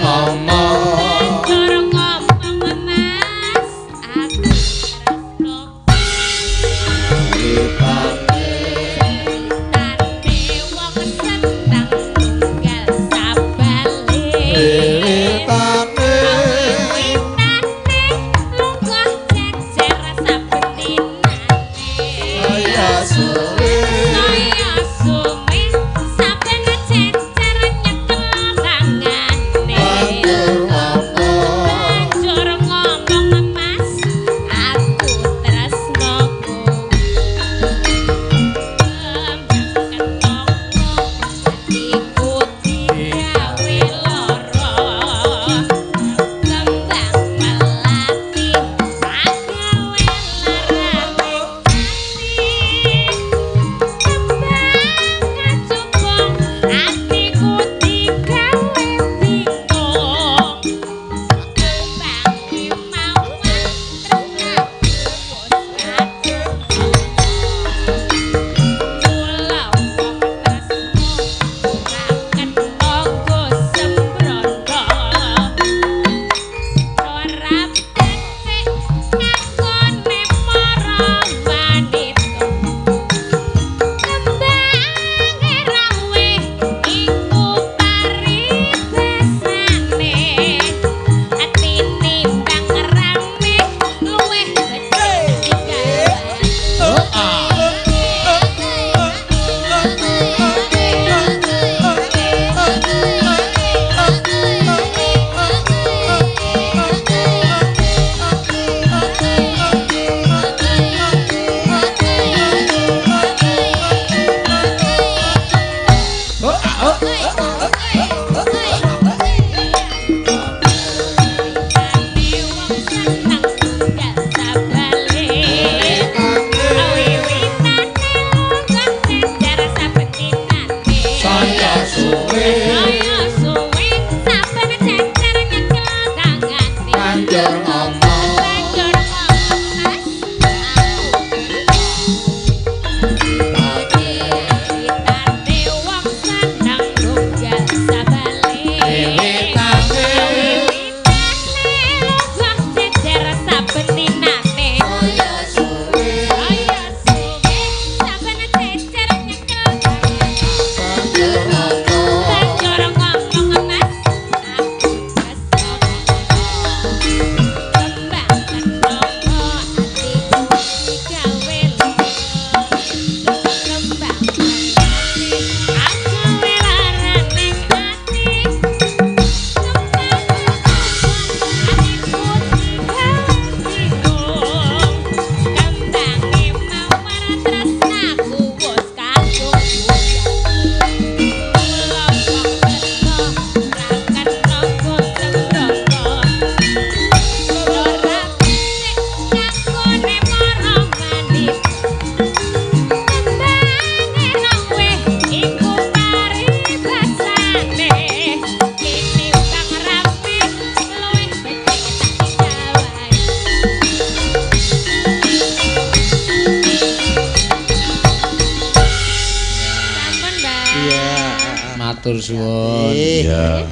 Matur suwun. Iya.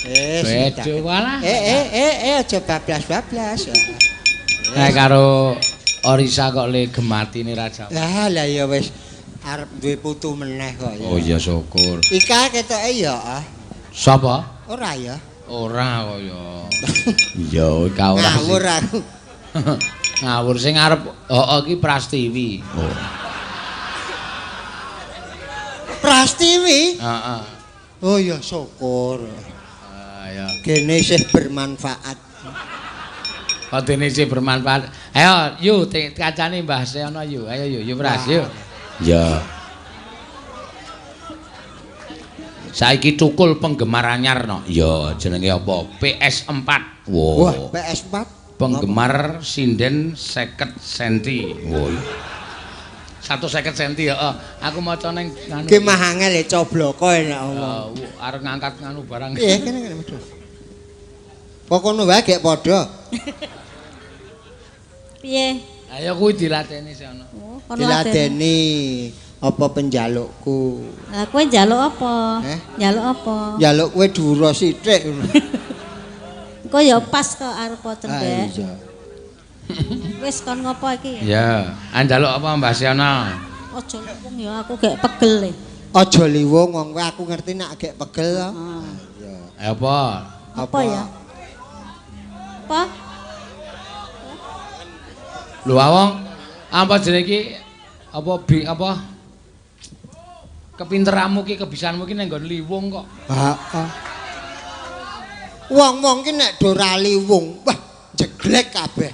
Wis. Walah. Aja bablas-bablas. Nek karo Orisa kok le gematine Raja. Lah lah ya wis arep duwe putu meneh kok ya. Oh iya syukur. Ika ketoke ya. Sapa? Ora ya. Ora kok ya. Iya, Ika ora. Ngawur aku. Ngawur sing arep heeh iki Prastiwi. Oh. Prastiwi? Heeh. Oh ya syukur. Ah ya. Gene isih bermanfaat. Padene isih bermanfaat. Ayo yu kancane Mbah Seno yu. Ayo yu, yu Pras yu. Ya. Saiki cukul penggemar anyar no. Ya jenenge apa? PS4. Wow. Wah, PS4. Penggemar sinden 50 senti. Wah. 150 senti heeh. Aku maca ning nganu. Ki mah angel e cobloko nek omong. Arep ngangkat nganu barang. Iya, kene medho. Pokono wae gek padha. Piye? Ayo kuwi dilateni sono. Oh, dilateni apa penjalukku. Lah kowe njaluk apa? Njaluk apa? Njaluk kowe dhuwur sithik. Engko ya pas kok arep cendhek. Iya. Wis kon ngopo iki? Ya, njaluk apa Mbah Seno? Aja liwung ya aku gek pegel e. Aja liwung wong kowe aku ngerti nek gek pegel to. Iya. Apa? Apa ya? Apa? Lho awong apa jenenge iki apa bi apa kepinteranmu ki kebisaanmu ki ning nggon liwung kok. Heeh. Wong-wong ki nek do ra liwung, wah jeglek kabeh.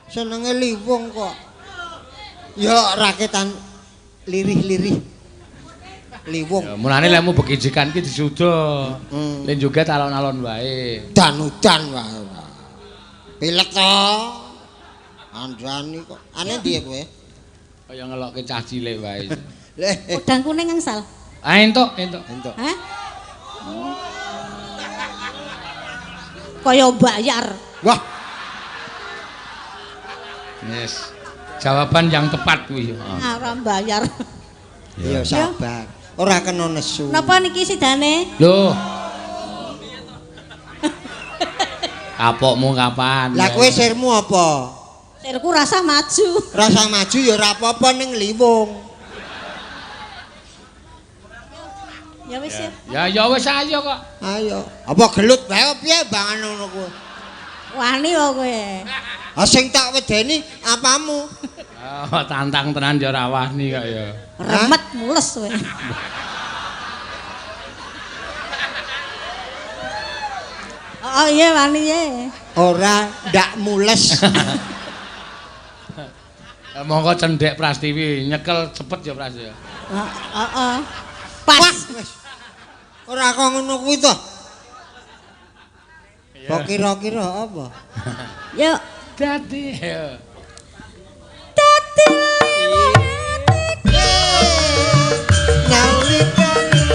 Senenge liwung kok. Ya raketan lirih-lirih. Liwung. Ya, mulane lemu begijikan ki disuda. Len joget alon-alon wae. Dan-udan wae. Pilek to. Andani kok. Ane ndi kowe? Kaya ngelokke cah cilik wae. Udang kuning angsal. Ah entuk, entuk. Entuk. Hah? Kaya bayar. Wah. Yes. Jawaban yang tepat kuwi. Ora bayar. Ya sabar. Ora kena nesu. Napa niki sidane? Lho. Kapokmu kapan? Lah kowe sirmu apa? Sirku rasa maju. Rasa maju ya ora apa-apa ning liwung. Ya wis ya. Ya ya wis ayo kok. Ayo. Apa gelut wae piye bangan ngono kuwi? Wani kok kowe. Ah sing tak wedeni apamu? Oh, tantang tenan ya ora wani kok ya. Remet mules kowe. Oh iya wani ye. Ora ndak mules. Monggo cendhek Prastiwi nyekel cepet ya Pras ya. Heeh. Pas. Ora kok ngono kuwi to. Kok kira-kira apa? Yuk. Dadi ya. Dadi nalikane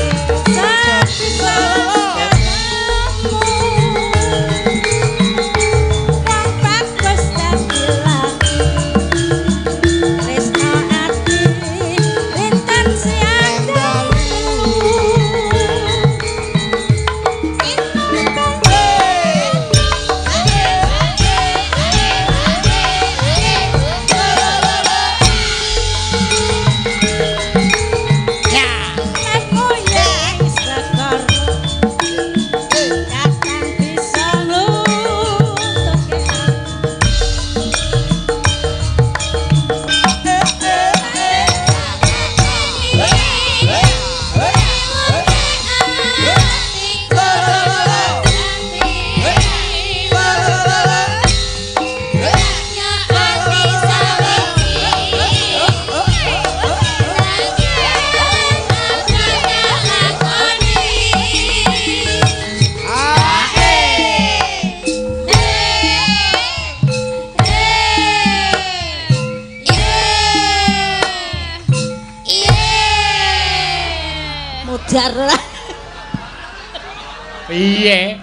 Piye?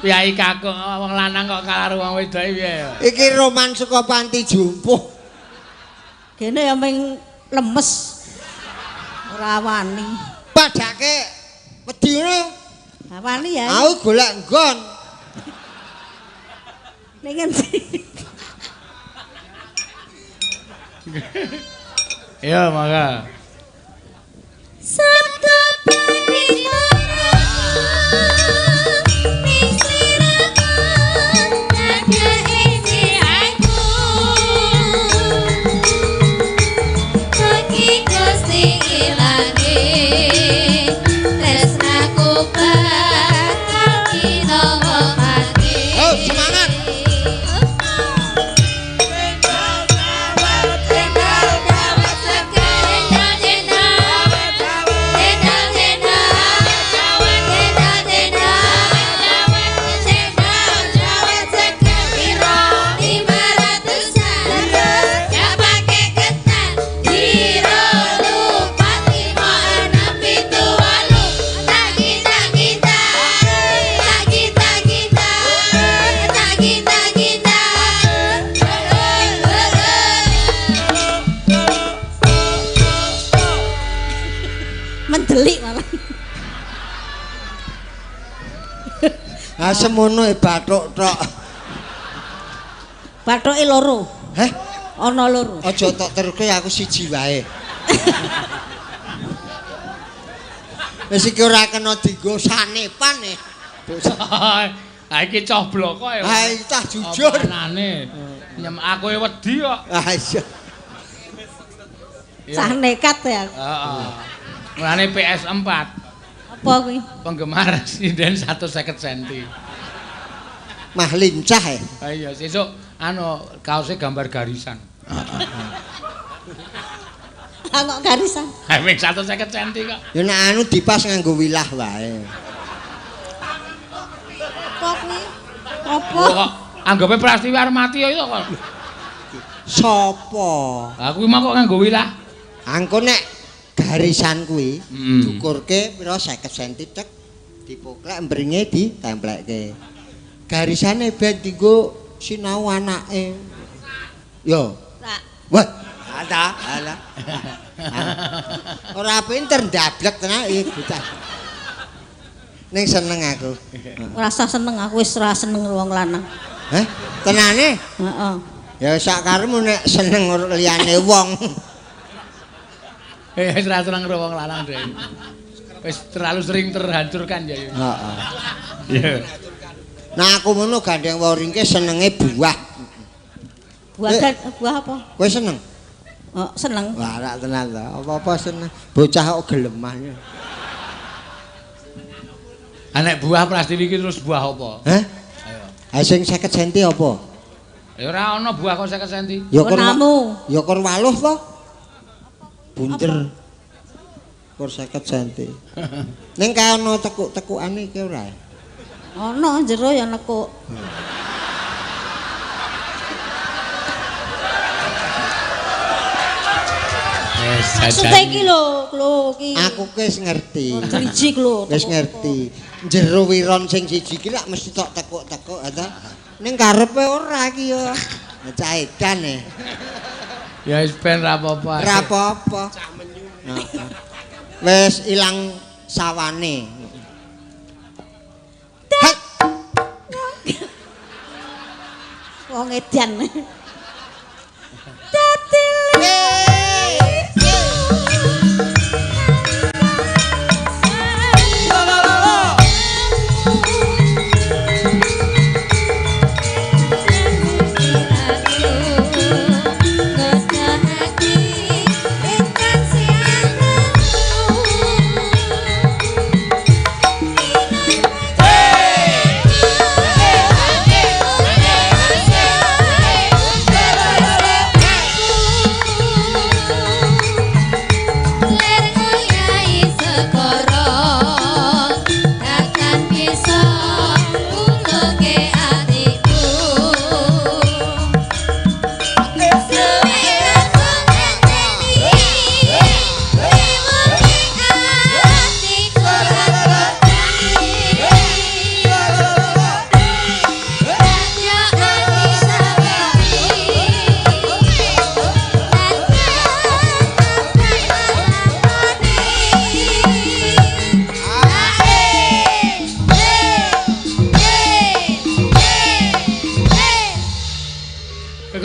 Piyai kakung wong lanang kok kalah wong wedok piye? Iki roman saka panti jumpuh. Kene ya ming lemes. Ora wani. Padake wedi ngono. Ha wani ya. Aku golek nggon. Ning ngendi? Iya, mangga. Sabda panita ning sliramu nadya isi aku Bagi Gusti ilange tresnaku bakal kinawa mati. Oh, semangat. Mendelik malah. Ah semono e bathuk tok. Bathuke loro. Heh, Ana loro. aja tok teruske aku siji wae. Wis iki ora kena dienggo sanepan e. Ha iki coblok kok ya. Ha iki tah jujur. Anane. Nyem aku e wedi kok. Ah iya. Cah nekat ya. Heeh. Mulane PS4 Apa kuwi? penggemar sinden 150 cm. Mah lincah e. Ha iya, sesuk anu kaose gambar garisan. Ah kok garisan. Ha wing 150 cm kok. Ya nek anu dipas nganggo wilah wae. Apa kuwi? Apa? Kok anggape Prastiwi arep mati ya itu kok. Sopo? Lah kuwi mah kok nganggo wilah. Angko nek garisan kuwi diukurke pira 50 cm tek dipoklek mbringe ditemplekke. Garisane ben dienggo sinau anake. Yo. Wah, ala ala. Ora pinter ndablek tenan iki bocah. Ning seneng aku. Ora usah seneng aku wis ora seneng wong lanang. Heh, tenane? Heeh. Ya sak karepmu nek seneng liyane wong. Wis ora seneng karo wong lanang dhewe. Wis terlalu sering terhancurkan ya. Heeh. Iya. Nah aku ngono gandeng waringke senenge buah. Buah buah apa? Kowe seneng? Oh, seneng. Wah, rak tenan ta. Apa-apa seneng. Bocah kok gelemah. Nek buah Prastiwi iki terus buah apa? Hah? Ayo. Ha sing 50 cm apa? Ya ora ana buah kok 50 cm. Ya kur Namu. Ya kur waluh to. Bunder. Kur 50 cm. Ning kae ana tekuk-tekukane iki ora? Ana jero ya nekuk. Maksudnya iki lho, lho iki. Aku wis ngerti. Driji lho. Wis ngerti. Jero wiron sing siji iki lak mesti tok tekuk-tekuk ta. Ning karepe ora iki ya. Cah edan e. Ya wis ben ra apa-apa. Ra apa-apa. Wis ilang sawane. Hei, Wong edan.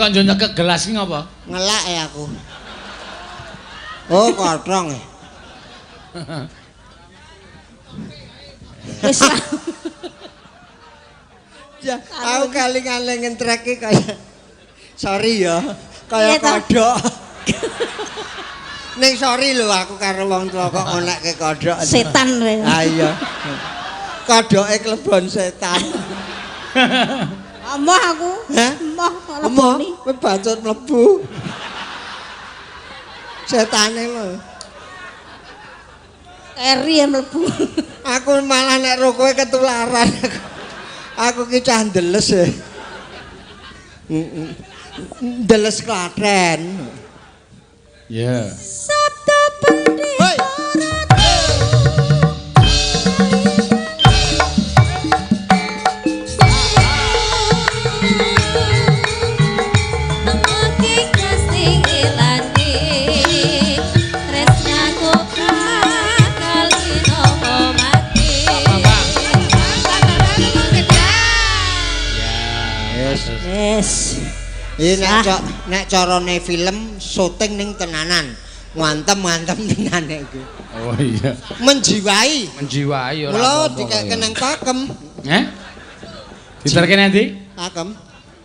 kok njo nyekek gelas ki ngapa? Ngelak ya aku. Oh, kotrong. Wis lah. Ya, aku kali-kali ngentrek ki kaya sorry ya, kaya Iya toh? kodhok. Ning sorry lho aku karo wong tuwa kok ngonekke kodhok. Setan kowe. Ah iya. Kodhoke klebon setan. Emoh aku. Hah? Emoh kok Emoh, leboni. kowe bacut mlebu. Setane lho. Keri ya mlebu. Aku malah nek ro kowe ketularan aku. Aku ki cah ndeles e. Heeh. Ndeles Klaten. Iya. Sabda pendeta. Hoi. Yes. Iki nek carane film syuting ning tenanan. Ngantem-ngantem tenan iki. Oh iya. Menjiwai. Menjiwai ora Mula apa-apa. dikek nang pakem. Heh? Diterke nang ndi? Pakem.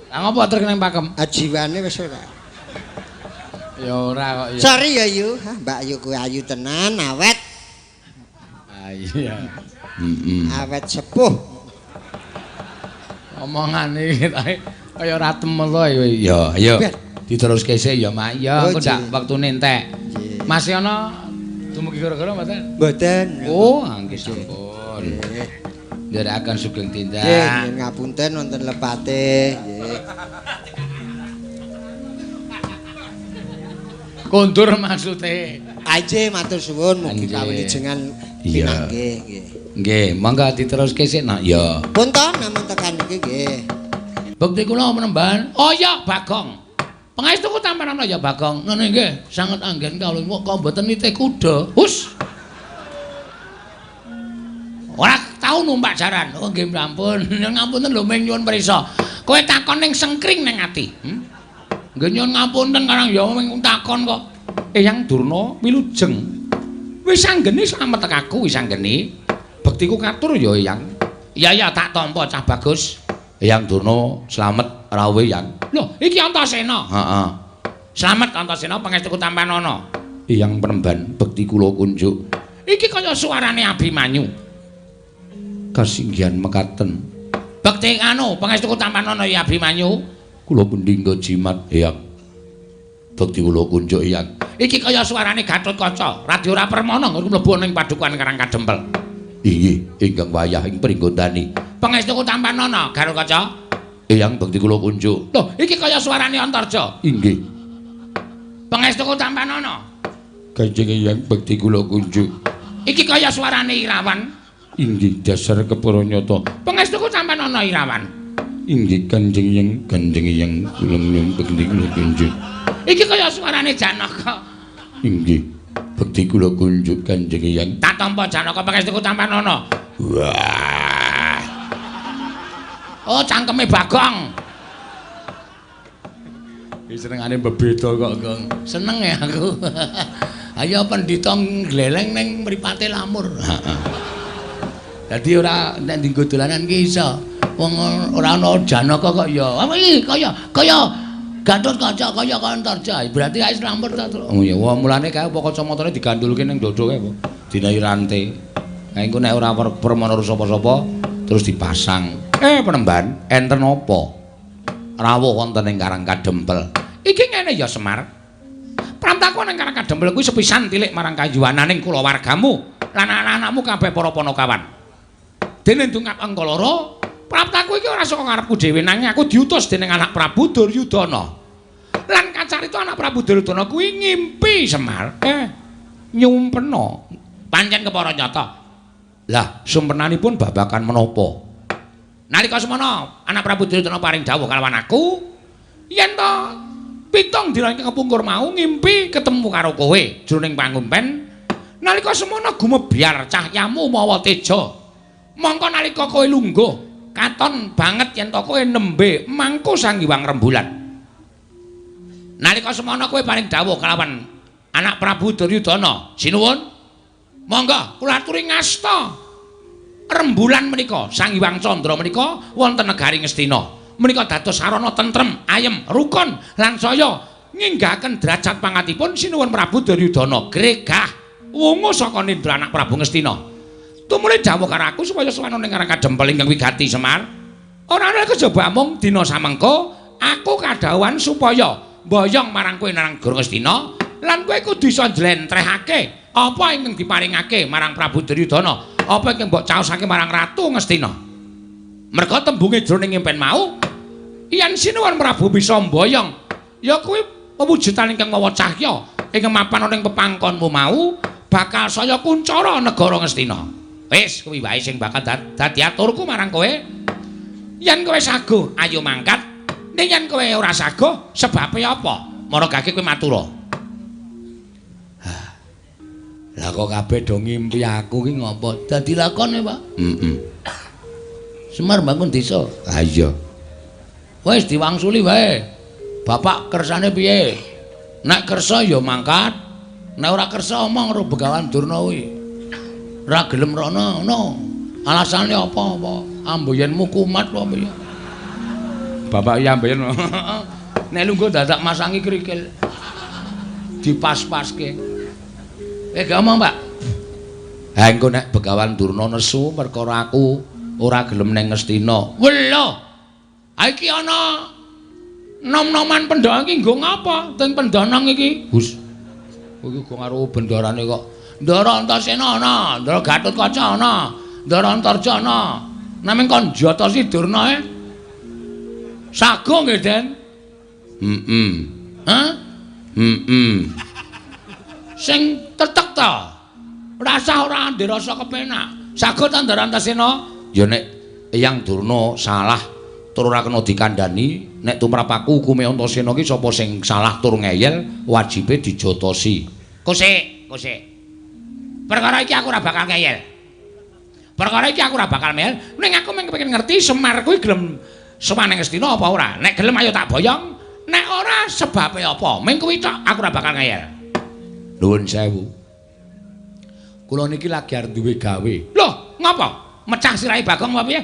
Lah ngopo terke nang pakem? Jiwane wis ora. Ya ora kok ya. Sorry ya Yu. Hah, Mbak Yu kuwi ayu tenan, awet, Ah iya. Heeh. awet sepuh. Omongane iki kaya ora temel to ya. Ya, ayo. Diteruske sik ya, Mak. Ya, Oh, engko ndak nggih. wektune entek. Nggih. Masih ana dumugi gara-gara mboten? Mboten. Oh, nggih sampun. Nggih. Nderekaken sugeng tindak. Nggih, ngapunten wonten lepate. Nggih. Kondur maksude. Aje matur suwun mugi Nggih. kawilijengan Iya. pinanggih nggih. Nggih, monggo diteruske sik nak ya. Pun to namung tekan iki nggih. Bekti kula penemban Oyo Bagong. Pangestuku tampanan Oyo Bagong. Ngono nggih, sanget anggen kawula kok mboten nitih kuda. Hus. Ora tau numpak jaran. Oh nggih ampun. Ngapunten lho ming nyuwun prisa. Kowe takon ning sengkring ning ati. Nggih nyuwun ngapunten karang ya ming takon kok. Eyang Durna wilujeng. Wis anggene slamet tekaku wis anggene. Bektiku katur ya Eyang. Iya ya tak tampa cah bagus. Eyang Durna slamet rawuh Eyang. Lho, iki Antasena. Heeh. Slamet Antasena pangestuku tampanana. Eyang Penemban bekti kula kunjuk. Iki kaya suarane Abimanyu. Kasinggihan mekaten. Bekti anu pangestuku tampanana ya Abimanyu. Kula pendingga jimat Eyang. Bekti kula kunjuk Eyang. Iki kaya suarane Gatotkaca, Radya ora permana nggon mlebu ning padukuhan Karang Kadempel. Inggih, ingkang wayah ing pringgondani. Pangestuku tampanana Garukaca. Eyang bekti kula kunjuk. Lho, iki kaya suarane Antarja. Inggih. Pangestuku tampanana. Kanjeng Eyang bekti kula kunjuk. Iki kaya suarane Irawan. Inggih, dasar kepara nyata. Pangestuku tampanana Irawan. Inggih, Kanjeng Eyang, Kanjeng Eyang kula nyuwun bekti kula kunjuk. Iki kaya suarane Janaka. Inggih, bekti kula kunjuk Kanjeng Eyang. Tak tampa Janaka pangestuku tampanana. Wah. Oh, cangkeme Bagong. Iki senengane bebeda kok, Gong. Seneng ya aku. Ayo pendhita ngleleng ning mripate lamur. Heeh. Dadi ora nek dienggo dolanan ki iso. Wong ora ana Janaka kok ya. Apa iki kaya kaya Gatotkaca kaya Antarja. Berarti wis lamur ta. Oh ya, wah mulane kae apa kacamatane digandulke ning dodo kae apa? Dinahi rante. Kae engko nek ora permana sapa-sapa terus dipasang. Penemban, enten apa? Rawuh wonten ing Karang Kadempel. Iki ngene ya Semar. Pramtaku ning Karang Kadempel kuwi sepisan tilik marang kayuwananing kulawargamu lan anak-anakmu kabeh para panakawan. Dene ndungap angka loro, praptaku iki ora saka ngarepku dhewe nanging aku diutus dening anak Prabu Duryudana. Lan kacarita anak Prabu Duryudana kuwi ngimpi Semar. Nyumpena. Pancen kepara nyata. Lah, sumpenanipun babagan menapa? Nalika semana anak Prabu Duryudana paring dawuh kalawan aku yen to 7 dina ingkang kepungkur mau ngimpi ketemu karo kowe jroning pangumpen. Nalika semana gumebyar cahyamu mawa teja. Mongko nalika kowe lungguh katon banget yen to kowe nembe mangku Sang Hyang Rembulan. Nalika semana kowe paring dawuh kalawan anak Prabu Duryudana. Sinuwun. Monggo kula aturi ngasta rembulan menika Sang Hyang Candra menika wonten negari Ngastina. Menika dados sarana tentrem, ayem, rukun lan saya nginggahaken derajat pangkatipun Sinuwun Prabu Duryudana gregah wungu saka nindra anak Prabu Ngastina. Tumuli dawuh karo aku supaya sowan ning Karang Kadempel ingkang wigati Semar. Ora ana kejaba mung dina samengko aku kadhawuhan supaya mboyong marang kowe nang negara Ngastina lan kowe kudu iso njlentrehake apa ingkang diparingake marang Prabu Duryudana, apa ingkang mbok caosake marang Ratu Ngastina. Merga tembunge jroning impen mau yen Sinuwun Prabu bisa mboyong ya kuwi pewujudan ingkang mawa cahya ingkang mapan ana ing pepangkonmu mau bakal saya kuncara negara Ngastina. Wis kuwi wae sing bakal dadi aturku marang kowe. Yen kowe saguh ayo mangkat, ning yen kowe ora saguh sebabe apa? Maragake kowe matura. Lah kok kabeh do ngimpi aku ki ngopo? Dadi lakone, Pak. Heeh. Semar bangun desa. Ha iya. Wis diwangsuli wae. Bapak kersane piye? Nek kersa ya mangkat, nek ora kersa omong karo Begawan Durna kuwi. Ora gelem rono ngono. Alasane apa-apa? Amboyenmu kumat apa piye? Bapak iya amboyen. Nek lungguh dadak masangi krikil. Dipas-paske. Gak omong, Pak. Ha engko nek Begawan Durna nesu perkara aku ora gelem ning Ngastina. Welo. Ha iki ana nom-noman pendhang iki nggo ngapa? Teng pendhanang iki. Hus. Kowe iki go karo bendarane kok. Ndara Antasena ana, Ndara Gatotkaca ana, Ndara Antarja ana. Naming kon jotosi Durna e. Sago nggih, Den. Heeh. Hah? Heeh. Sing tetek ta. Rasah ora ndek rasa kepenak. Sago ta Ndara Antasena? Ya nek Eyang Durna salah tur ora kena dikandhani, nek tumrap aku hukume Antasena ki sapa sing salah tur ngeyel wajibe dijotosi. Kosek, kosek. Perkara iki aku ora bakal ngeyel. Perkara iki aku ora bakal ngeyel, ning aku mung kepengin ngerti Semar kuwi gelem sowan ning Ngastina apa ora. Nek gelem ayo tak boyong, nek ora sebabe apa? Ming kuwi tok aku ora bakal ngeyel. Nuwun sewu. Kula niki lagi arep duwe gawe. Loh, ngapa? Mecah sirahe Bagong apa piye?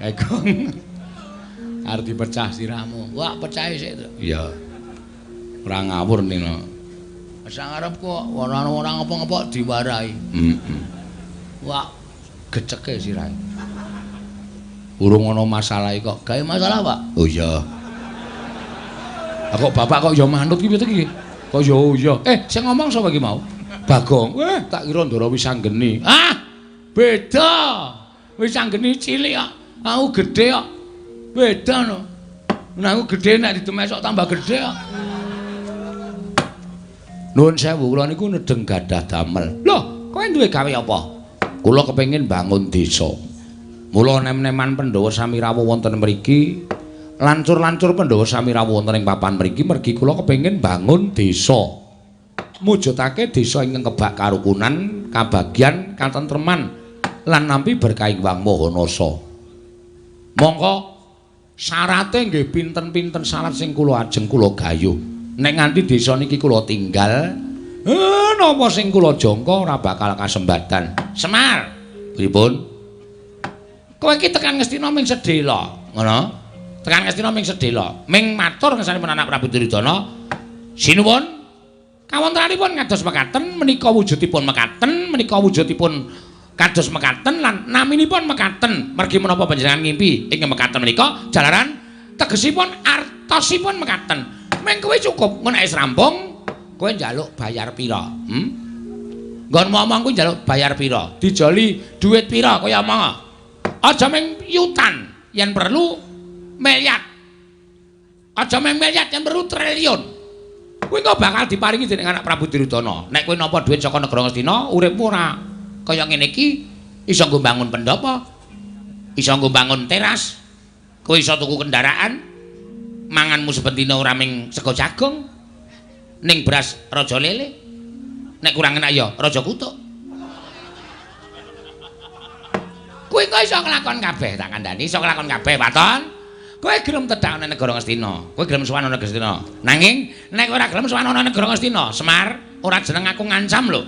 Bagong. Arep dipecah sirahmu. Wah, pecahe sik to. Iya. Ora ngawur nino. Sak arep kok ora ora ngapa-ngapa diwarahi. Heeh. Wah, geceke sirahe. Urung ana masalah kok. Gawe masalah, Pak? Oh iya. Lah kok bapak kok ya manut ki piye iki? Kok ya oh iya. Sing ngomong sapa iki mau? Bagong. Weh, tak kira Ndara Wisanggeni. Ah, beda. Wisanggeni cilik kok. Aku gedhe kok. Beda no. Nah, aku gedhe nek didemesok tambah gedhe kok. Nuwun sewu, kula niku nedeng gadah damel. Loh, kowe duwe gawe apa? Kula kepengin bangun desa. Mula nem-neman Pandhawa sami rawuh wonten mriki, lancur-lancur Pandhawa sami rawuh wonten ing papan mriki mergi kula kepengin bangun desa. Mujudake desa ingkang kebak karukunan, kabagyan, katentreman lan nampi berkah Hyang Maha Nasa. Mongko syarate nggih pinten-pinten syarat sing kula ajeng kula gayuh. Nek nganti desa niki kula tinggal, napa sing kula jangka ora bakal kasembadan. Semar, pripun? Kowe iki tekan Ngastina ming sedhela, ngono? Tekan Ngastina ming sedhela, ming matur ngersanipun anak Prabu Duryudana. Sinuwun, kawontenanipun kados mekaten menika wujudipun mekaten, menika wujudipun kados mekaten lan naminipun mekaten. Mergi menapa panjenengan ngimpi ing mekaten menika jalaran tegesipun artosipun mekaten. Ming kowe cukup, mun wis rampung kowe njaluk bayar pira? Nggon ngomong kuwi njaluk bayar pira? Dijoli dhuwit pira kowe omong? Aja ming yutan, yen perlu miliar. Aja ming miliar, yen perlu triliun. Kuwi engko bakal diparingi dening anak Prabu Duryudana. Nek kowe nampa dhuwit saka negara Ngastina, uripmu ora kaya ngene iki, iso nggo mbangun pendhapa, iso nggo mbangun teras, kowe iso tuku kendaraan, manganmu saben dina ora ming sego jagung, ning beras raja lele. Nek kurang enak ya raja kutuk. Kowe kok iso nglakon kabeh, tak kandhani iso nglakon kabeh, waton. Kowe gelem tedhak ana negara Ngastina. Kowe gelem sowan ana Ngastina. Nanging nek kowe ora gelem sowan ana negara Ngastina, Semar, ora jeneng aku ngancam lho.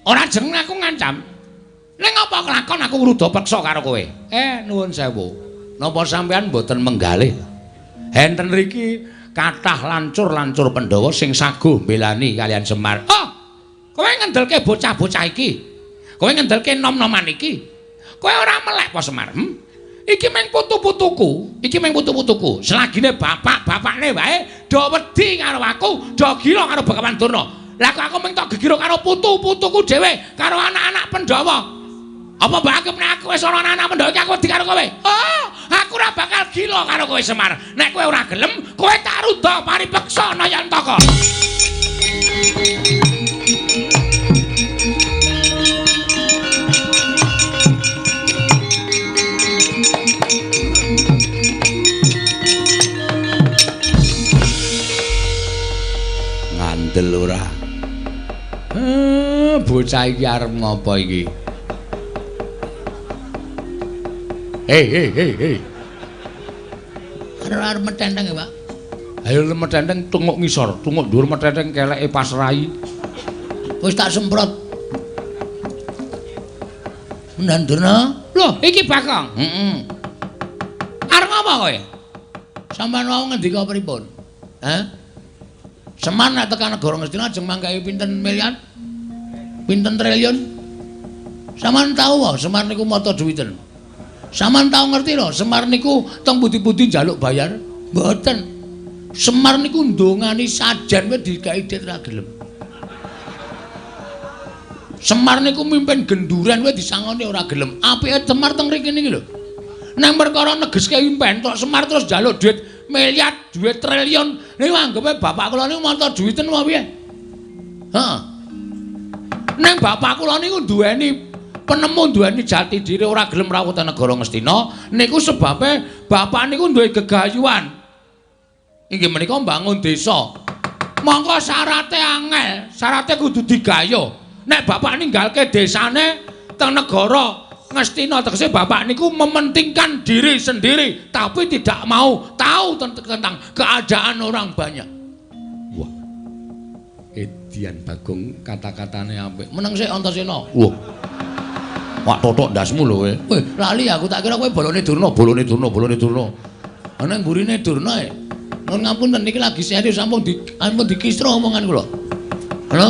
Ora jeneng aku ngancam. Ning apa kelakon aku ngruda peksa karo kowe? Nuwun sewu. Napa sampean mboten menggalih? Enten riki kathah lancur-lancur Pandhawa sing saguh mbelani kalian Semar. Oh, kowe ngendelke bocah-bocah iki. Kowe ngendelke nom-noman iki. Kowe ora melek apa Semar? Iki mung putu-putuku, iki mung putu-putuku. Selagine bapak-bapakne wae do wedi karo aku, do gila karo Begawan Durna. Lah kok aku mung tok gegira karo putu-putuku dhewe, karo anak-anak Pandhawa. Apa mbok anggap nek aku wis ana anak-anak Pandhawa iki aku wedi karo kowe? Oh, aku ora bakal gila karo kowe Semar. Nek kowe ora gelem, kowe tak ruda paripeksa Nayantaka. Ngandel ora? Bocah iki arep ngopo iki? Hei hei hei hei. Arep metenteng ya, Pak. Ayo metenteng tunguk ngisor, tunguk dhuwur metenteng keleke pas rai. Wis tak semprot. Mendan Durna. Loh, iki Bagong. Heeh. Arep ngopo kowe? Sampeyan wau ngendika pripun? Hah? Semar nek tekan negara Ngastina ajeng mangkai pinten miliar? Pinten triliun? Sampeyan tau wae Semar niku mata duwiten. Sampeyan tau ngerti lho, Semar niku teng pundi-pundi njaluk bayar? Mboten. Semar niku ndongani sajen wae dikai dhit ra gelem. Semar niku mimpin genduren wae disangoni ora gelem. Apike Semar teng mriki niki lho. Nang perkara negeske impen tok Semar terus njaluk dhuwit miliar, dhuwit triliun. Niku anggepe bapak kula niku mata duwiten apa piye? Heeh. Nang bapak kula niku duweni penemu, duweni jati diri, ora gelem rawuh teng negara Ngastina. Niku sebabe bapak niku duwe gegayuhan. Inggih menika mbangun desa. Mongko syarate angel, syarate kudu digayuh. Nek bapak ninggalke desane teng negara Ngastina, tegese bapak niku mementingkan diri sendiri tapi tidak mau tahu tentang keadaan orang banyak. Wah. Edian Bagong kata-katane apik. Meneng sik Antasena. Wah. Wak totok ndasmu lho kowe. Weh, lali aku tak kira kowe bolone Durna, bolone Durna, bolone Durna. Ana mburine Durna e. Nuwun ngapunten niki lagi serius sampun dikisra omongan kula. Ngono.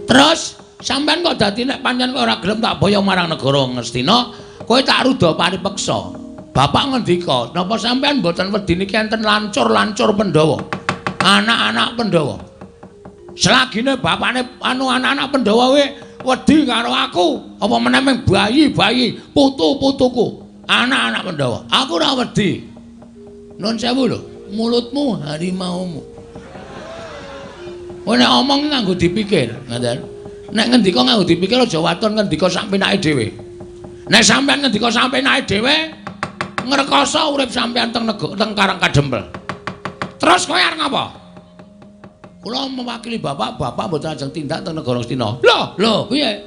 Terus sampean kok dadi nek pancen kowe ora gelem tak boyong marang negara Ngastina, kowe tak ruda paripeksa. Bapak ngendika, napa sampean mboten wedi niki enten lancur-lancur Pandhawa? Anak-anak Pandhawa. Selagine bapakne anu anak-anak Pandhawa kowe wedi karo aku, apa meneh mung bayi-bayi, putu-putuku, anak-anak Pandhawa. Aku ora wedi. Nuwun sewu lho, mulutmu harimaumu. Kowe nek omong nganggo dipikir, ngoten. Nek ngendika nganggo dipikir aja waton ngendika sak penake dhewe. Nek sampean ngendika sak penake dhewe, ngrekoso urip sampean teng teng Karang Kadempel. Terus kowe arep ngapa? Kula mewakili bapak, bapak mboten ajeng tindak teng negara Ngastina. Lho, lho, piye?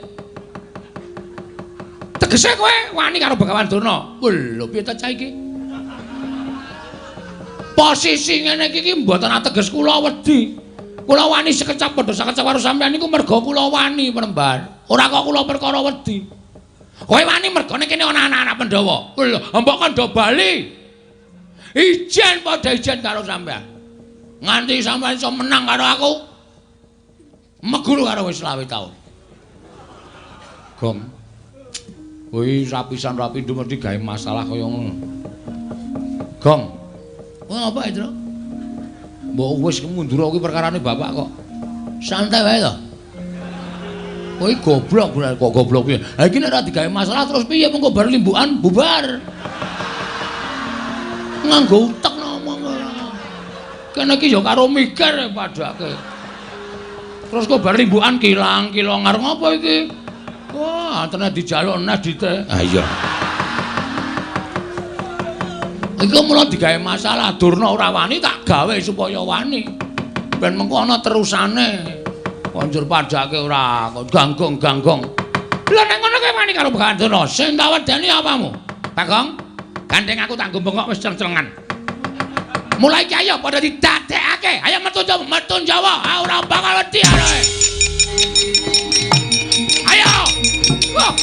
Tegese kowe wani karo Begawan Durna. Lho, piye ta cah iki? Posisi ngene iki iki mboten ateges kula wedi. Kula wani sekecap padha sekecap karo sampean niku merga kula wani Panembahan. Ora kok kula perkara wedi. Kowe wani mergane kene ana anak-anak Pandhawa. Lho, mbok kandha bali. Ijen padha ijen karo sampean. Nganti sampean iso menang karo aku. Meguru karo wis 25 taun. Gong. Kuwi rapisan rapi nduk mesti gawe masalah kaya ngono. Gong. Kowe apa, Tru? Mbok wis mundur kuwi perkarane bapak kok. Santai wae to. Kowe goblok kok goblok piye. Ha iki nek ora digawe masalah terus piye mengko bar limbukan bubar. Nganggo utek ngomong. Kene iki ya karo mikir padake. Terus kok bar limbukan kilang-kilong arep ngopo iki? Wah, tenan dijaluk nes dite. Ha iya. Iku mula digawe masalah Durna ora wani tak gawe supaya wani. Ben mengko ana terusane. Konjur padake ora ganggong-ganggong. Lah nek ngono kowe wani karo Begawan Durna, sing tak wedeni apamu? Bagong, Gandeng aku tak nggo bengok wis ceng-cengan. Mulai iki ayo padha didadekake. Ayo metu Jawa, metu Jawa. Ah ora bakal wedi ae. Ayo. Wah.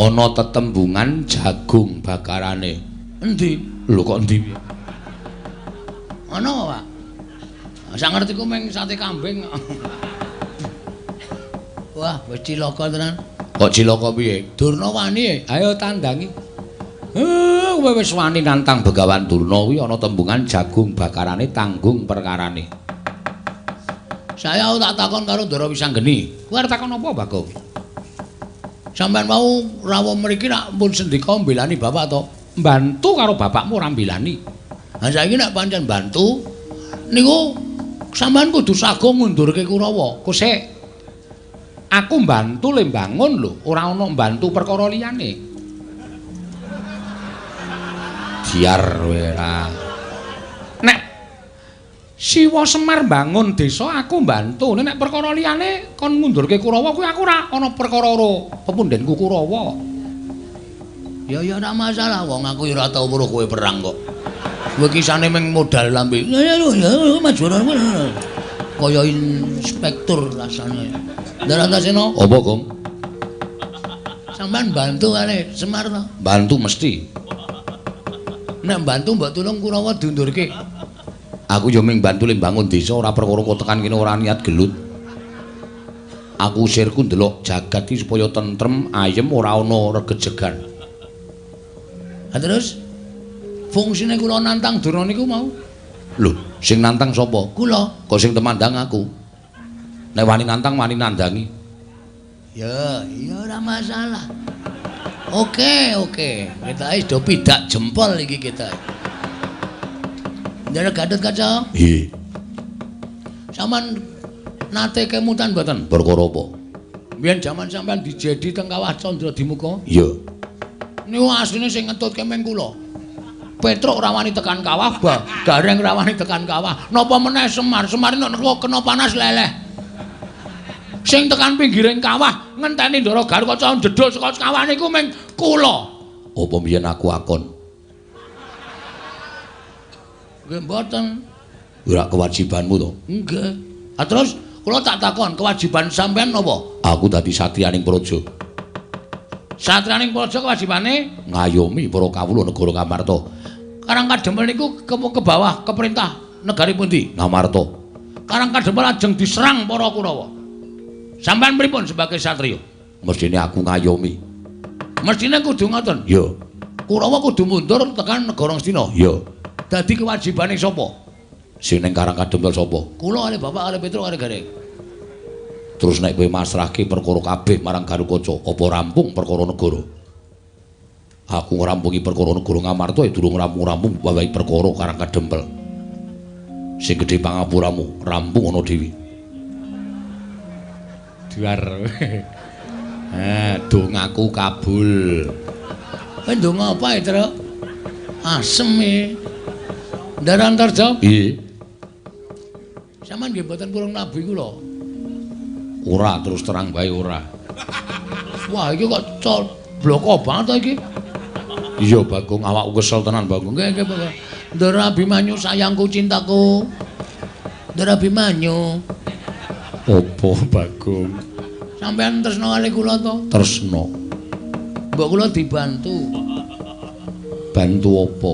Ana tetembungan jagung bakarane. Endi? Lho kok endi piye? Ana apa, Pak? Sak ngertiku mung sate kambing. Wah, wis cilaka tenan. Kok cilaka piye? Durna wani. Ayo tandangi. Kowe wis wani nantang Begawan Durna kuwi ana tembungan jagung bakarane tanggung perkarane. Saya tak takon karo Ndara Wisanggeni. Kowe arep takon apa, Bagong? Sampeyan mau rawuh mriki nak pun sendika mbelani bapak to? Mbantu karo bapakmu ora mbelani. Ha saiki nek pancen mbantu niku sampeyan kudu sago ngundurke Kurawa. Kosek. Aku mbantu le mbangun lho, ora ana mbantu perkara liyane. Diar kowe ora. Nek Siwa Semar mbangun desa aku mbantu. Nek perkara liyane kon ngundurke Kurawa kuwi aku ora ana perkara karo pepundhenku Kurawa. Ya ya ora masalah wong aku ya ora tau weruh kowe perang kok. Kowe kisane mung modal lambe. Ya ya maju kaya inspektur rasane. Ndara Antasena, apa, Gong? Sampeyan bantu kali Semar to? Bantu mesti. Nek bantu mbok tulung Kurawa diundurke. Aku yo mung bantu le mbangun desa ora perkara kok tekan kene ora niat gelut. Aku sirku ndelok jagat iki supaya tentrem, ayem ora ana regejegan. Ha terus fungsine kula nantang Durna niku mau. Lho, sing nantang sapa? Kula. Kok sing temandang aku. Nek wani nantang wani nandangi. Ya, ya ora masalah. Oke, oke. Kita wis do pidak jempol iki kita. Ndara Gatotkaca? Nggih. Sampeyan nate kemutan mboten? Perkara apa? Biyen jaman sampeyan dijedi teng Kawah Candra Dimuka? Iya. Niku asline sing ngetutke meng kula. Petruk ora wani tekan kawah, Gareng ora wani tekan kawah. Napa meneh Semar? Semar nek kena panas leleh. Sing tekan pinggiring kawah ngenteni Ndara Gatotkaca njedhul saka kawah niku meng kula. Apa biyen aku akon? Nggih mboten. Ora kewajibanmu to? Nggih. Ha terus kula tak takon, kewajiban sampean napa? Aku dadi satriyaning praja. Satriyaning praja kewajibane ngayomi para kawula negara Ngamarta. Karang Kadempel niku ke bawah ke perintah negari pundi? Ngamarta. Karang Kadempel ajeng diserang para Kurawa. Sampean pripun sebagai satriya? Mestine aku ngayomi. Mestine kudu ngoten? Iya. Kurawa kudu mundur tekan negara Ngastina. Iya. Dadi kewajibane sapa? Sing ning Karang Kadempel sapa? Kula kali bapak kali Petruk kali Gareng. Terus nek kowe masrahke perkara kabeh marang Gatotkaca, apa rampung perkara negara? Aku ngrampungi perkara negara Ngamarta ya durung rampung-rampung wawahi perkara Karang Kadempel. Sing gedhe pangapuramu, rampung ana dhewe. Duar. Dongaku kabul. Kowe ndonga apa, Truk? Asem e. Ndara Antarja? Nggih. Sampeyan nggih mboten purung nabi kula. Ora, terus terang bae ora. Wah, iki kok bloko banget to iki. Iya, Bagong, awakku kesel tenan, Bagong. Nggih, nggih, Bagong. Ndara Abimanyu sayangku cintaku. Ndara Abimanyu. Apa, Bagong? Sampeyan tresna kali kula to? Tresna. Mbok kula dibantu. Bantu apa?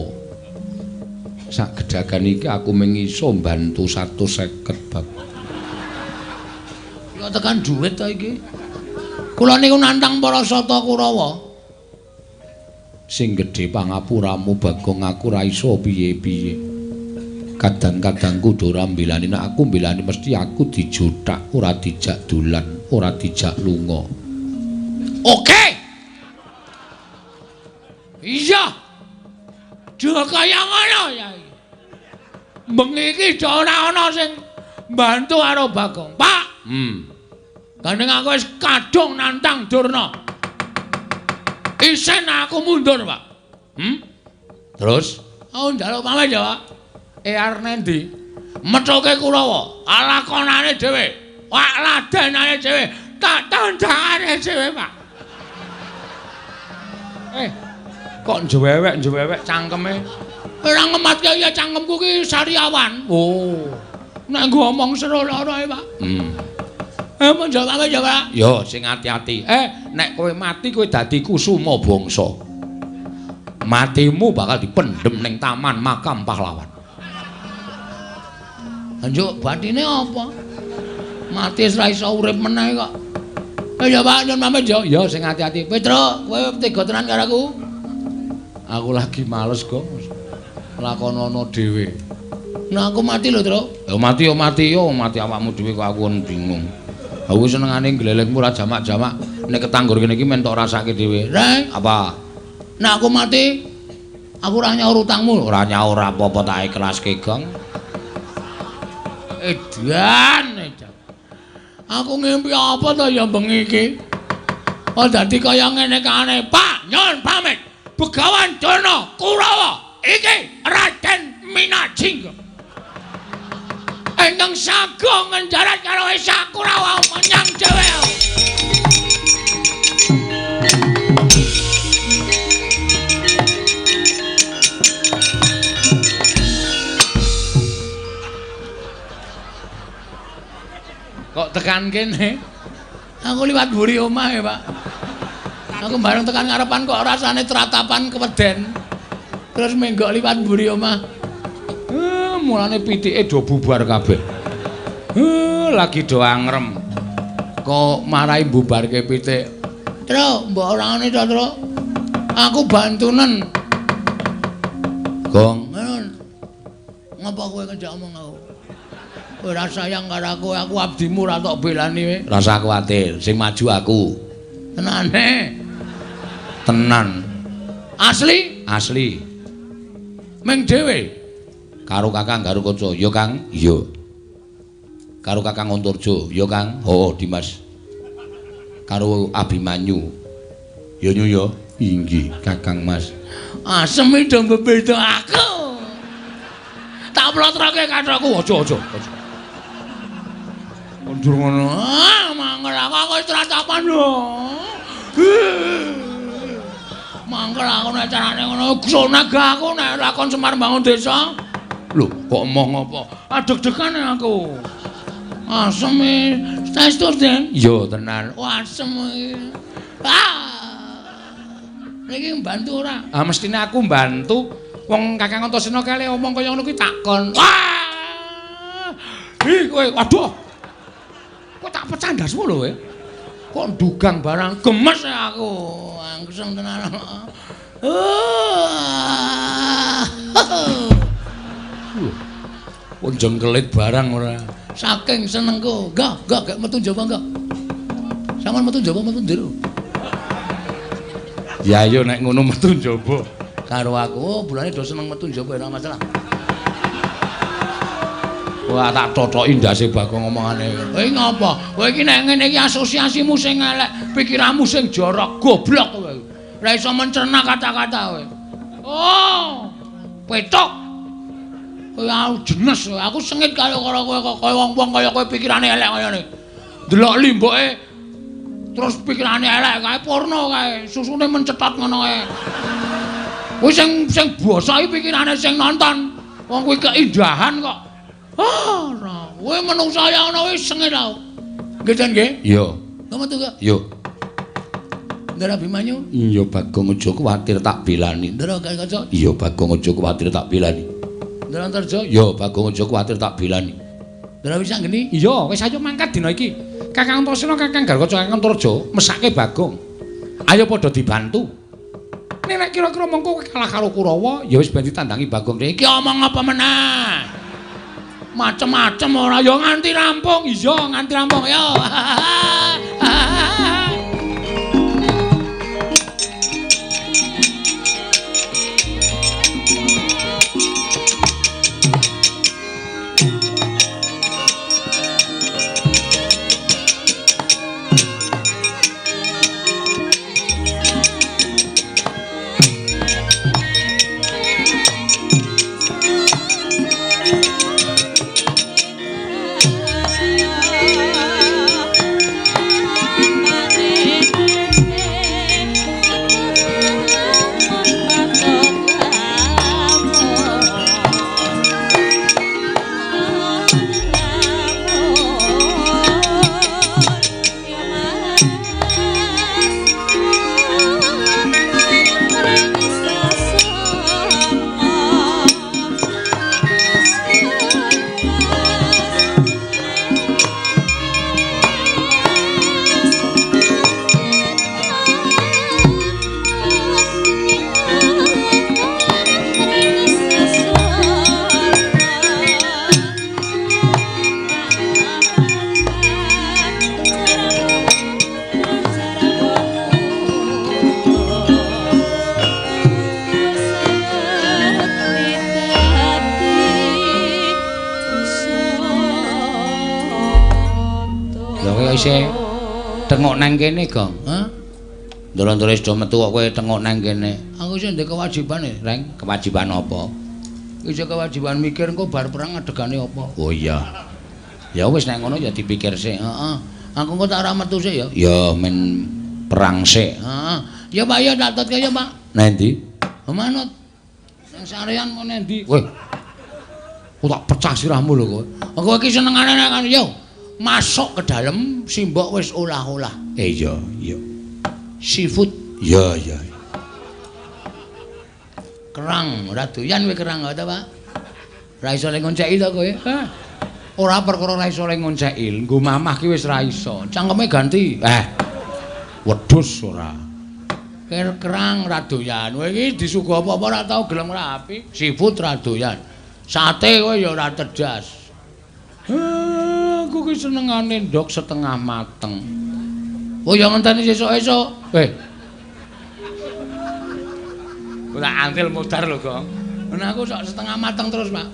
Sak gedagan iki aku mung iso mbantu 150, Bagong. Kok tekan dhuwit to iki? Kula niku nantang para sata Kurawa. Sing gedhe pangapuramu Bagong, aku ora iso piye-piye. Kadang-kadang kudu ora mbelani, nek aku mbelani mesti aku dijothak, ora dijak dolan, ora dijak lunga. Oke. Iya. Aja kaya ngono ya. Bengi iki ora ana sing Bantu karo Bagong. Pak. Gandeng aku wis kadung nantang Durna. Isen aku mundur, Pak. Terus aku njaluk pamit ya, Pak. Arep nendi? Methuke Kurawa, lakonane dhewe. Wak ladenane dhewe, tak tandangane dhewe, Pak. Kok njewewek-njewewek cangkeme? Ora ngematke ya cangkemku ki sariawan. Oh. Nek nggo omong seru lara e, Pak. Mun jawab ya, Pak. Yo sing ati-ati. Nek kowe mati kowe dadi kusuma bangsa. Matimu bakal dipendhem ning taman makam pahlawan. Njuk batine apa? Mati wis ora iso urip meneh kok. Ya Pak, nyun pamit yo. Ya sing ati-ati. Petro, kowe tega tenan karo aku. Aku lagi males kok. Lakonono dhewe. Nah aku mati lho, Tru. Ya mati yo mati yo, mati awakmu dhewe kok aku bingung. Aku senengane glelengmu ora jamak-jamak. Nek ketanggur kene iki men tok rasake dhewe. Reng, apa? Nek aku mati, aku ora nyaur utangmu. Ora nyaur apa-apa tak ikhlaske, Gong. Edan, edan. Aku ngimpi apa to ya bengi iki? Oh dadi kaya ngene kane, Pak, nyun pamit. Begawan Durna Kurawa iki Raden Minajingga. Ingkang sago ngenjarat karo Esa Kurawa menyang dhewe. Kok tekan kene? Aku liwat mburi omah ya, Pak. Aku bareng tekan ngarepan kok rasane tratapan keweden. Terus menggok liwat mburi omah. Mulane pitike do bubar kabeh. Lagi do angrem. Kok marai bubarke pitik. Tru, mbok ora ngene to, Tru. Aku bantunen. Gong. Ngapa kowe ngejak omong aku? Ora sayang karo aku, aku abdimu ora tok belani kowe. Rasa kuwatir, sing maju aku. Tenane. Tenan. Asli? Asli. Ming dhewe. Karo Kakang Garukaca, ya Kang? Iya. Karo Kakang Antarja, ya Kang? Heeh, Dimas. Karo Abimanyu. Ya nyu ya. Inggih, Kakang Mas. Asem do bebeda aku. Tak plotroke kathokku, aja aja. Aja. Kondur ngono. Ah, mangkel aku wis tratapan lho. Mangkel aku nek carane ngono, sonag aku nek lakon Semar Bangun Desa. Lho, kok emoh ngopo? Adeg-degan aku. Asem e. Saestu, Den? Iya, tenan. Oh, asem iki. Ah. Niki mbantu ora? Ah, mestine aku mbantu. Wong Kakang Antasena kale omong kaya ngono kuwi takon. Wah! Ih, kowe waduh. Kowe tak pecah ndasmu lho kowe. Kok ndugang barang gemes aku. Angseng tenan. Kok jengkelit barang ora. Saking senengku. Enggak, enggak, gak metu njaba enggak. Sampeyan metu njaba metu njero. Ya ayo nek ngono metu njaba. Karo aku, oh, bulane do seneng metu njaba ora masalah. Wah, tak totoki ndase Bagong omongane. Kowe ngopo? Kowe iki nek ngene iki asosiasimu sing elek, pikiranmu sing jorok, goblok kowe. Ora iso mencerna kata-kata kowe. Oh, petok. Kowe aku jenes, aku sengit karo kowe kaya wong-wong kaya kowe pikirane elek kaya ngene. Delok limboke terus pikirane elek kae porno kae, susune mencetot ngono kae. Kuwi sing sing basa iki pikirane sing nonton. Wong kuwi keindahan kok. Ah, ora. Kowe menungsa ya ngono wis sengit aku. Nggih, Jan nggih? Iya. Kok metu kok? Iya. Ndara Abimanyu? Iya, Bagong aja kuwatir tak belani. Ndara Garukaca? Iya, Bagong aja kuwatir tak belani. Ndara Antarja? Iya, Bagong aja kuwatir tak belani. Ndara Wisanggeni? Iya, wis ayo mangkat dina iki. Kakang Antasena, Kakang Garukaca, Kakang Antarja mesake Bagong. Ayo padha dibantu. Nek kira-kira mengko kalah karo Kurawa, ya wis ben ditandangi Bagong. Iki omong apa meneh? Macem-macem ora ya nganti rampung. Iya, nganti rampung ya. Kok isih tengok nang kene, Gong? Hah? Ndara-ndara wis do metu kok kowe tengok nang kene. Aku isih ndek kewajiban, Reng. Kewajiban apa? Isih kewajiban mikir engko bar perang adegane apa. Oh iya. Ya wis nek ngono ya dipikir sik. Heeh. Aku engko tak ora metu sik ya. Ya men perang sik. Heeh. Ya Pak ya tak tutke ya Pak. Nang ndi? Manut. Nang sarean mau nang ndi? Weh. Aku tak pecah sirahmu lho kowe. Kowe iki senengane nek kan yo masuk ke dalem simbok wis olah-olah. Iya, iya. Seafood. Iya, iya. Kerang, ora doyan kowe kerang ta, Pak? Ora iso le ngonceki to kowe? Hah. Ora perkara ora iso le ngonceki, nggo mamah ki wis ora iso. Cangkeme ganti. Wedhus ora. Kerang ora doyan. Kowe iki disuguh apa-apa ora tau gelem ngrapi. Seafood ora doyan. Sate kowe ya ora cerdas. Aku ki senengane ndok setengah mateng. Oh ya ngenteni sesuk-esuk. Weh. Ora antil mudar lho, Gong. Nah aku sok setengah mateng terus, Pak.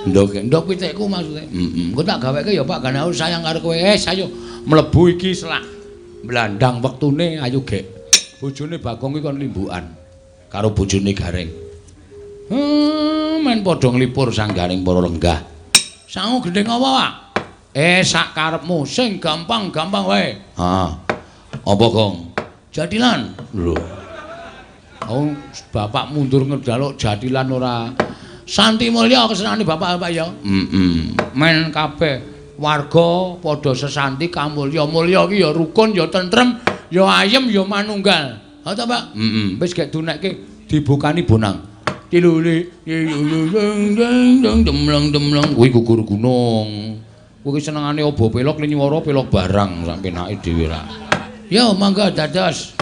Ndok, ndok pitikku maksudnya. Heeh. Engko tak gaweke ya, Pak, gane aku sayang karo kowe. Eh, ayo mlebu iki selak. Blandang wektune ayo gek. Bojone Bagong iki kon limbukan karo bojone Gareng. Men padha nglipur sang Gareng para lenggah. Sangu gendheng apa, Pak? Sak karepmu sing gampang-gampang wae. Heeh. Apa, Gong? Jatilan. Lho. Aku bapak mundur ngejaluk jatilan ora. Santi mulya kesenane bapak-bapak ya. Heeh. Men kabeh warga padha sesanti kamulya. Mulya iki ya rukun, ya tentrem, ya ayem, ya manunggal. Ha ta, Pak? Heeh. Wis gek dunekke dibukani bonang. Tilule demleng-demleng kuwi gugur gunung. Kuwi senengane obo pelok linyuwara pelok barang sak penake dhewe ra. Yo mangga dados.